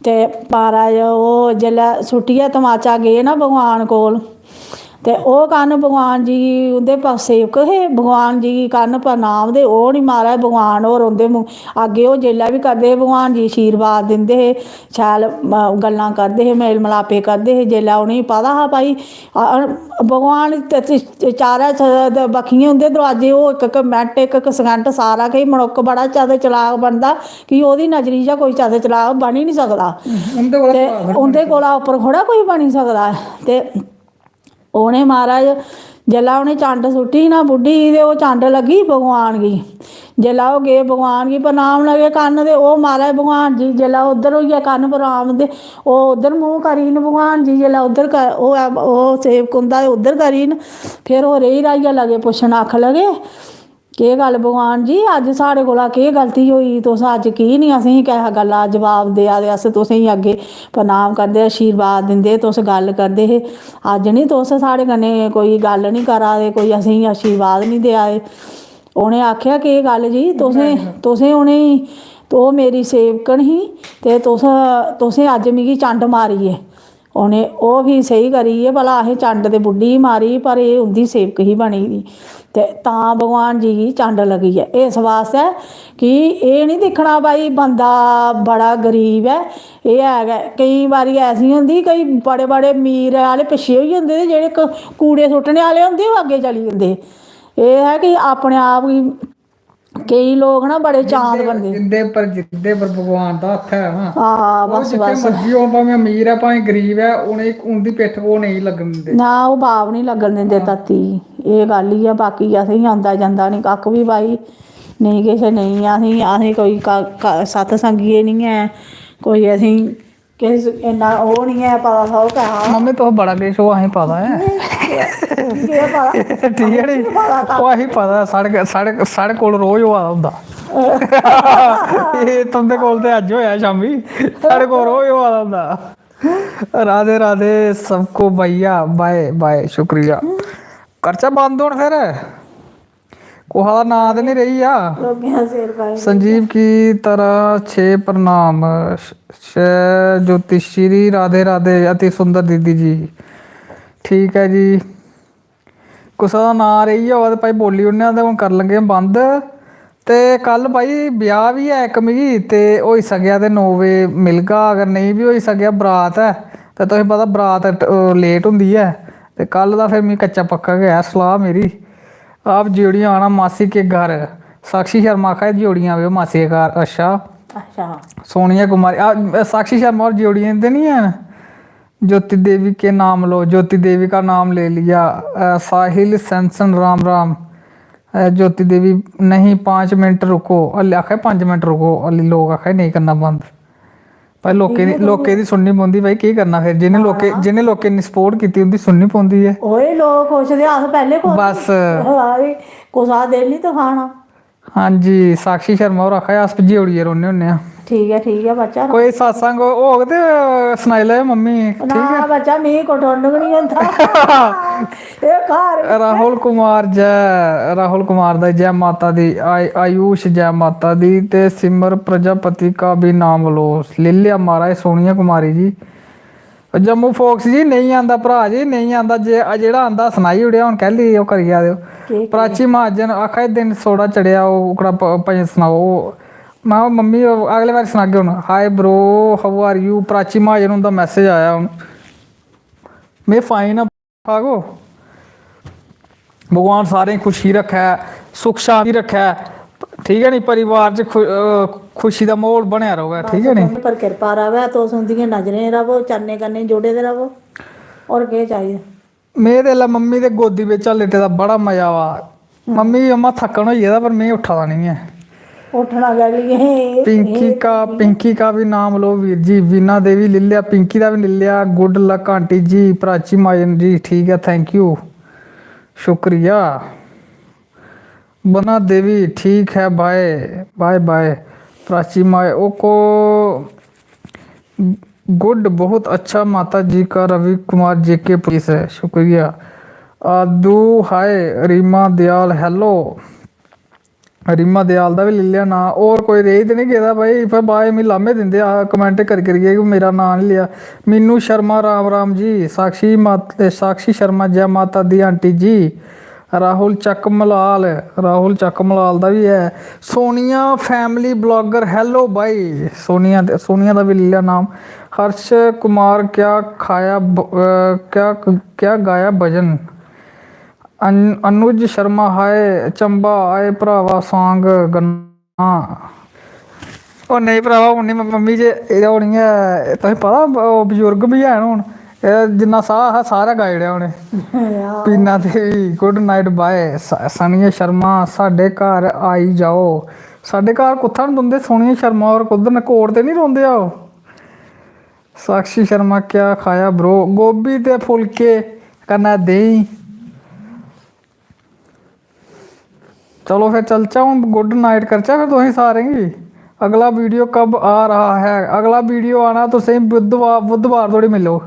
ते महाराज ओह् जिसलै सुट्टियै तमाचा गे ना भगवान कोल, ते ओह् कन्न भगवान जी गी, उं'दे प-, सेवक हे, भगवान जी गी कन्न प्रणाम। ते ओह् निं महाराज भगवान होर उं'दे मू-, अग्गें ओह् जेल्लै बी करदे हे, भगवान जी आशीर्वाद दिंदे हे, शैल, म-, गल्लां करदे हे, मेल मलापे करदे हे। जेल्लै उ'नेंगी पता हा भाई, अ-, अ-, भगवान ते, ते चारै च-, बक्खियें उं'दे दरोआजे, ओह् इक इक मिंट, इक इक सकैंट सारा किश मनुक्ख बड़ा चत चलाक बनदा कि ओह्दी नजरी च कोई चत चलाक बनी निं सकदा। उं'दे कोला ते चलाक बनी उं'दे सकदा। कोला उप्पर थोह्ड़ा कोई बनी सकदा ऐ। ते उ'नें महाराज जेल्लै उ'नें चंड सुट्टी ना बुड्ढी गी, ते ओह् चंड लग्गी भगवान गी। जेल्लै ओह् गे भगवान गी प्रणाम लगे करन, ते ओह् महाराज भगवान जी जेल्लै उद्धर होइयै करन प्रणाम, ते ओह् उद्धर मूंह् करी न भगवान जी, जेल्लै उद्धर क-, ओह् ऐ, ओह् सेवक उं'दा उद्धर करी न। फिर ओह् रेही राहियै लगे पुच्छन, आखन लगे, "केह् गल्ल भगवान जी, अज्ज साढ़े कोला केह् गलती होई? तुस अज्ज की निं असेंगी किसै गल्ला जवाब देआ दे? अस तुसेंगी अग्गें प्रणाम करदे, आशीर्वाद दिंदे, तुस गल्ल करदे हे। अज्ज निं तुस साढ़े कन्नै कोई गल्ल निं करा दे, कोई असेंगी आशीर्वाद निं देआ दे।" उ'नें आखेआ, "केह् गल्ल जी, तुसें, तुसें उ'नेंगी, ओह् मेरी सेवकन ही, ते तुस, तुसें अज्ज मिगी चंड मारी ऐ।" उ'नें ओह् फ्ही स्हेई करी गे, भला असें चंड ते बुड्ढी गी मारी, पर एह् उं'दी सेवक ही बनी दी, ते तां भगवान जी गी चंड लगी ऐ। इस बास्तै कि एह् निं दिक्खना भाई बंदा बड़ा गरीब ऐ, एह् है गै। केईं बारी ऐसी होंदी, केईं बड़े बड़े मीर आह्ले पिच्छे होई जंदे, ते जेह्ड़े क-, कूड़े सुट्टने आह्ले होंदे, ओह् अग्गें चली जंदे। एह् ऐ कि अपने आप गी केईं लोक ना बड़े चांद जिंदे, बंदे। जिंदे पर, जिंदे पर भगवान दा हत्थ ऐ ना, हां, ओह् बस, जित्थै बस। मर्जी होन, भामें अमीर ऐ, भामें गरीब ऐ, उ'नें, उं'दी पिट्ठ ओह् नेईं लग्गन दिंदे। ना, ओह् बाप निं लग्गन दिंदे हां। धरती गी। एह् गल्ल ही ऐ, बाकी असेंगी आंदा जंदा निं कक्ख बी भाई, नेईं किश नेईं। असेंगी, असें कोई क-, क-, सत्संगी निं ऐ, कोई असेंगी किश इन्ना ओह् निं ऐ पता था, ओह् पैहा। मम्मी, तुस बड़ा किश, ओह् असें पता ऐ। केह् पता? ठीक ऐ नी? पता था। ओह् असें पता ऐ, साढ़े, साढ़े, साढ़े कोल रोज होआ दा होंदा। एह् तुं'दे कोल ते अज्ज होआ शामी, साढ़े कोल रोज होआ दा होंदा। राधे राधे सबको भैया, बाय बाय, शुक्रिया। करचै बंद हून फिर? कुसै दा नांऽ ते निं रेही गेआ? लोकें दा सिर खाई संजीव की तरह छे प्रणाम। श-, श-, ज्योतिश्री, राधे राधे, अति सुंदर दीदी जी। ठीक ऐ जी, कुसै दा नांऽ रेही गेआ होऐ ते भाई बोली ओड़ने आं, ते हून करी लैंदे आं बंद। ते कल भाई ब्याह् बी ऐ इक मिगी, ते होई सकेआ ते नौ बजे मिलगा, अगर नेईं बी होई सकेआ, बरात ऐ, ते तुसें पता बरात ट-, late होंदी ऐ, ते कल दा फिर मिगी कच्चा पक्का गै ऐ, सलाह् मेरी। आप ज्योड़ियां आना मासी के घर। साक्षी शर्मा आखा दी, "ज्योड़ियां आवेओ मासी के घर।" अच्छा। अच्छा। सोनिया कुमारी, आ, साक्षी शर्मा होर ज्योड़ियां ते निं हैन? ज्योति देवी के नाम लो, ज्योति देवी का नाम ले लिया। अ, साहिल सैमसन, राम राम। अ, ज्योति देवी, नहीं, पाँच मिनट रुको। हल्ले आखा दे, "पंज मिनट रुको।" हल्ले लोक आखा दे, "नेईं करना बंद।" भाई, लोकें दी, ठीक ऐ, लोकें दी सुननी पौंदी भाई, केह् करना फिर? जि'नें लोकें, हां। जि'नें लोकें इन्नी support कीती, उं'दी सुननी पौंदी ऐ। ओए, लोक खुश ते अस पैह्ले खुश। बस। हां, कुसा दा दिल निं दुखाना। हां जी, साक्षी शर्मा होर आखा दे, "अस भजेओड़िये रौह्ने होन्ने आं।" ठीक ऐ, ठीक ऐ बच्चा। कोई सत्संग होग ते सनाई लैएओ मम्मी, ठीक ना ऐ? बच्चा, मिगी कुटुंब गै निं होंदा। एह् घर राहुल कुमार, जय राहुल कुमार दा, जय माता दी। आय-, आयुष, जय माता दी। ते सिमर प्रजापति का भी नाम लो, लेई लेआ महाराज, सोनिया कुमारी जी। जम्मू फोक्स जी, नेईं आंदा भ्राऽ जी, नेईं आंदा। जे, जेह्ड़ा आंदा सनाई ओड़ेआ, हून कैह्ली ओह् करी जा दे ओ? केह्, केह्? प्राची महाजन आखा दे, "दिन थोह्ड़ा चढ़ेआ, ओह् ओह्कड़ा भ-, भजन सनाओ।" ओह्, में, "मम्मी, अगले बारी सनागे हून।" Hi bro, how are you? Prachi Mahajan हुंदा message आया हून। में fine आं। आगो, भगवान सारें गी खुशी रक्खै, सुख शांति रक्खै, ठीक ऐ नी? परिवार च खु-, अ, खुशी दा म्हौल बनेआ र'वै, ठीक ऐ नी? बस तुं'दे पर किरपा र'वै, तुस उं'दियें नजरें च र'वो, चरणें कन्नै जुड़े दे र'वो, होर केह् चाहिदा? में ते इसलै मम्मी दे गोदी बिच्चा लेटे दा, बड़ा मजा आवा। मम्मी, अम्मा, थक्कन होई गेदा, पर में उट्ठा दा निं ऐ। उट्ठना कैह्ली ऐ? पिंकी का, पिंकी का भी नाम लो वीर जी। वीना देवी लेई लेआ, पिंकी दा बी लेई लेआ। Good luck aunty जी, प्राची महाजन जी, ठीक ऐ, thank you, शुक्रिया। बना देवी, ठीक है, bye, bye, bye। प्राची माए, ओको, गुड, बहुत अच्छा। माता जी का रवि कुमार जेके पुलिस है, शुक्रिया। आदू हाय, रीमा दयाल, हेलो। रीमा दयाल दा बी लेई लेआ नांऽ। होर कोई रेही ते निं गेदा भाई? फिर बाद च मिगी लाह्मे दिंदे आ, कमेंट करी करियै कि मेरा नांऽ निं लेआ। मीनू शर्मा, राम राम जी। साक्षी मात-, साक्षी शर्मा, जै माता दी आंटी जी। राहुल चक मलाल, राहुल चक मलाल दा बी ऐ। सोनिया फैमिली ब्लॉगर, हेलो भाई। सोनिया, सोनिया दा बी लेई लेआ नाम। हर्ष कुमार, क्या खाया ब-, अ, क्या, क्या गाया भजन? अन-, अनुज शर्मा, हाय चंबा, आए भरावा सांग गन्ना। ओ नेईं भरावा, हून निं, मम्मी जे एह्दा हून इ'यां, तुसें पता, ब-, ओह् बजुर्ग बी हैन हून। एह्दा जिन्ना साह् हा, सारा गाई ओड़ेआ उ'नें। पीना देवी, गुड नाइट बाय। स-, सनिया शर्मा, साढ़े घर आई जाओ। साढ़े घर कुत्थै न तुं'दे, सोनिया शर्मा होर कुद्धर न? कोट ते निं रौंह्दे आओ? साक्षी शर्मा, क्या खाया ब्रो? गोभी ते फुलके कन्नै देहीं। चलो फिर चलचै हून, गुड नाइट करचै फिर तुसें सारें गी। अगला वीडियो कब आ रहा है? अगला वीडियो आना तुसें बुधवार, बुधवार धोड़ी मिलो।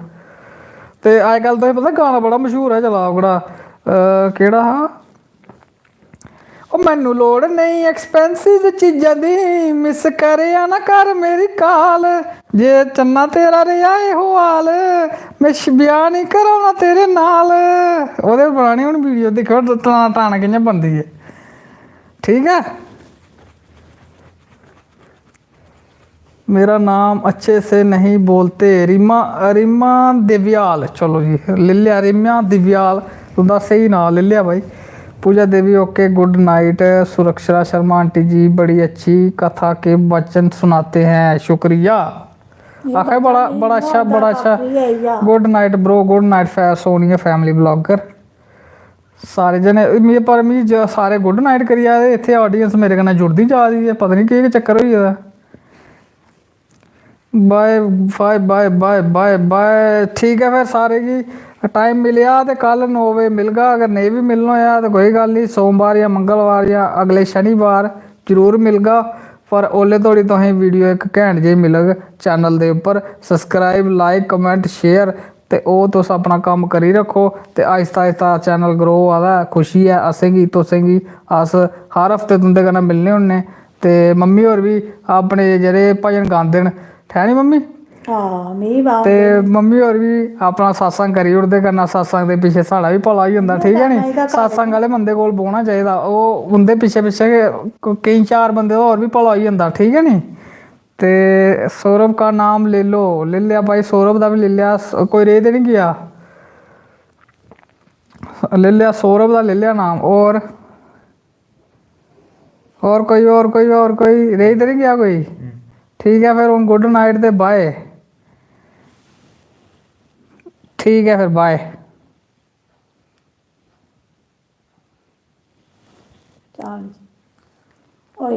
ते अजकल तुसें पता गाना बड़ा मशहूर ऐ चला दा ओह्कड़ा, अ, केह्ड़ा हा? ओ मैनू लोड़ नेईं एक्सपेंसिव चीजां दी, मिस करेआ ना कर मेरी काल। जे चन्ना तेरा रेहा एहो हाल, में श-, ब्याह् निं कराना तेरे नाल। ओह्दे पर बनानी हून वीडियो, दिक्खो ट-, टाना, टाना कि'यां बनदी ऐ। ठीक ऐ, मेरा नाम अच्छे से नहीं बोलते, रीमा, रीमा देवियाल। चलो जी, लेई लेआ रीमा देवियाल, तुं'दा स्हेई नांऽ लेई लेआ भाई। पूजा देवी, ओके, गुड नाइट। सुरक्षा शर्मा आंटी जी, बड़ी अच्छी कथा के वचन सुनाते हैं, शुक्रिया। आखा बड़ा, बड़ा अच्छा, बड़ा अच्छा। Good night bro, good night फै-, सोनिया फैमिली ब्लॉगर। सारे जने मिगी, पर मिगी ज-, सारे गुड नाइट करी जा दे, इत्थै ऑडियंस मेरे कन्नै जुड़दी जा दी ऐ, पता निं केह् चक्कर होई गेदा। Bye, bye, bye, bye, bye, bye. ठीक ऐ फिर, सारे गी टाइम मिलेआ ते कल नौ बजे मिलगा, अगर नेईं बी मिलना होएआ ते कोई गल्ल निं, सोमवार जां मंगलवार जां अगले शनिवार जरूर मिलगा। पर ओल्ले धोड़ी तुसें वीडियो इक घैंट जेही मिलग चैनल दे उप्पर। सब्सक्राइब, लाइक, कमेंट, शेयर ते ओह् तुस अपना कम्म करी रक्खो ते आहिस्ता आहिस्ता चैनल ग्रो होआ दा ऐ। खुशी ऐ असेंगी, तुसेंगी। अस हर हफ्ते तुं'दे कन्नै मिलने होन्ने। ते मम्मी होर बी अपने जेह्ड़े भजन गांदे न, है नी मम्मी? हां, मिगी बी ते आंदे न। मम्मी होर बी अपना सत्संग करी ओड़दे, कन्नै सत्संग दे पिच्छे साढ़ा बी भला होई जंदा, ओह् ठीक ऐ नी? करना, एह्दा करना। सत्संग आह्ले बंदे कोल बौह्ना चाहिदा, ओह् उं'दे पिच्छे पिच्छे गै क-, केईं चार बंदे दा होर बी भला होई जंदा, ठीक ऐ नी? ते सौरभ का नाम ले लो, ले लिया भाई, सौरभ दा बी ले लिया, स-, कोई रेही ते निं गेआ? ले लिया सौरभ दा, ले लिया नाम। और, और कोई, और कोई, और कोई रेही ते निं गेआ कोई? ठीक ऐ फिर, हून गुड नाइट ते बाय। ठीक ऐ फिर, बाय। चल जी। होई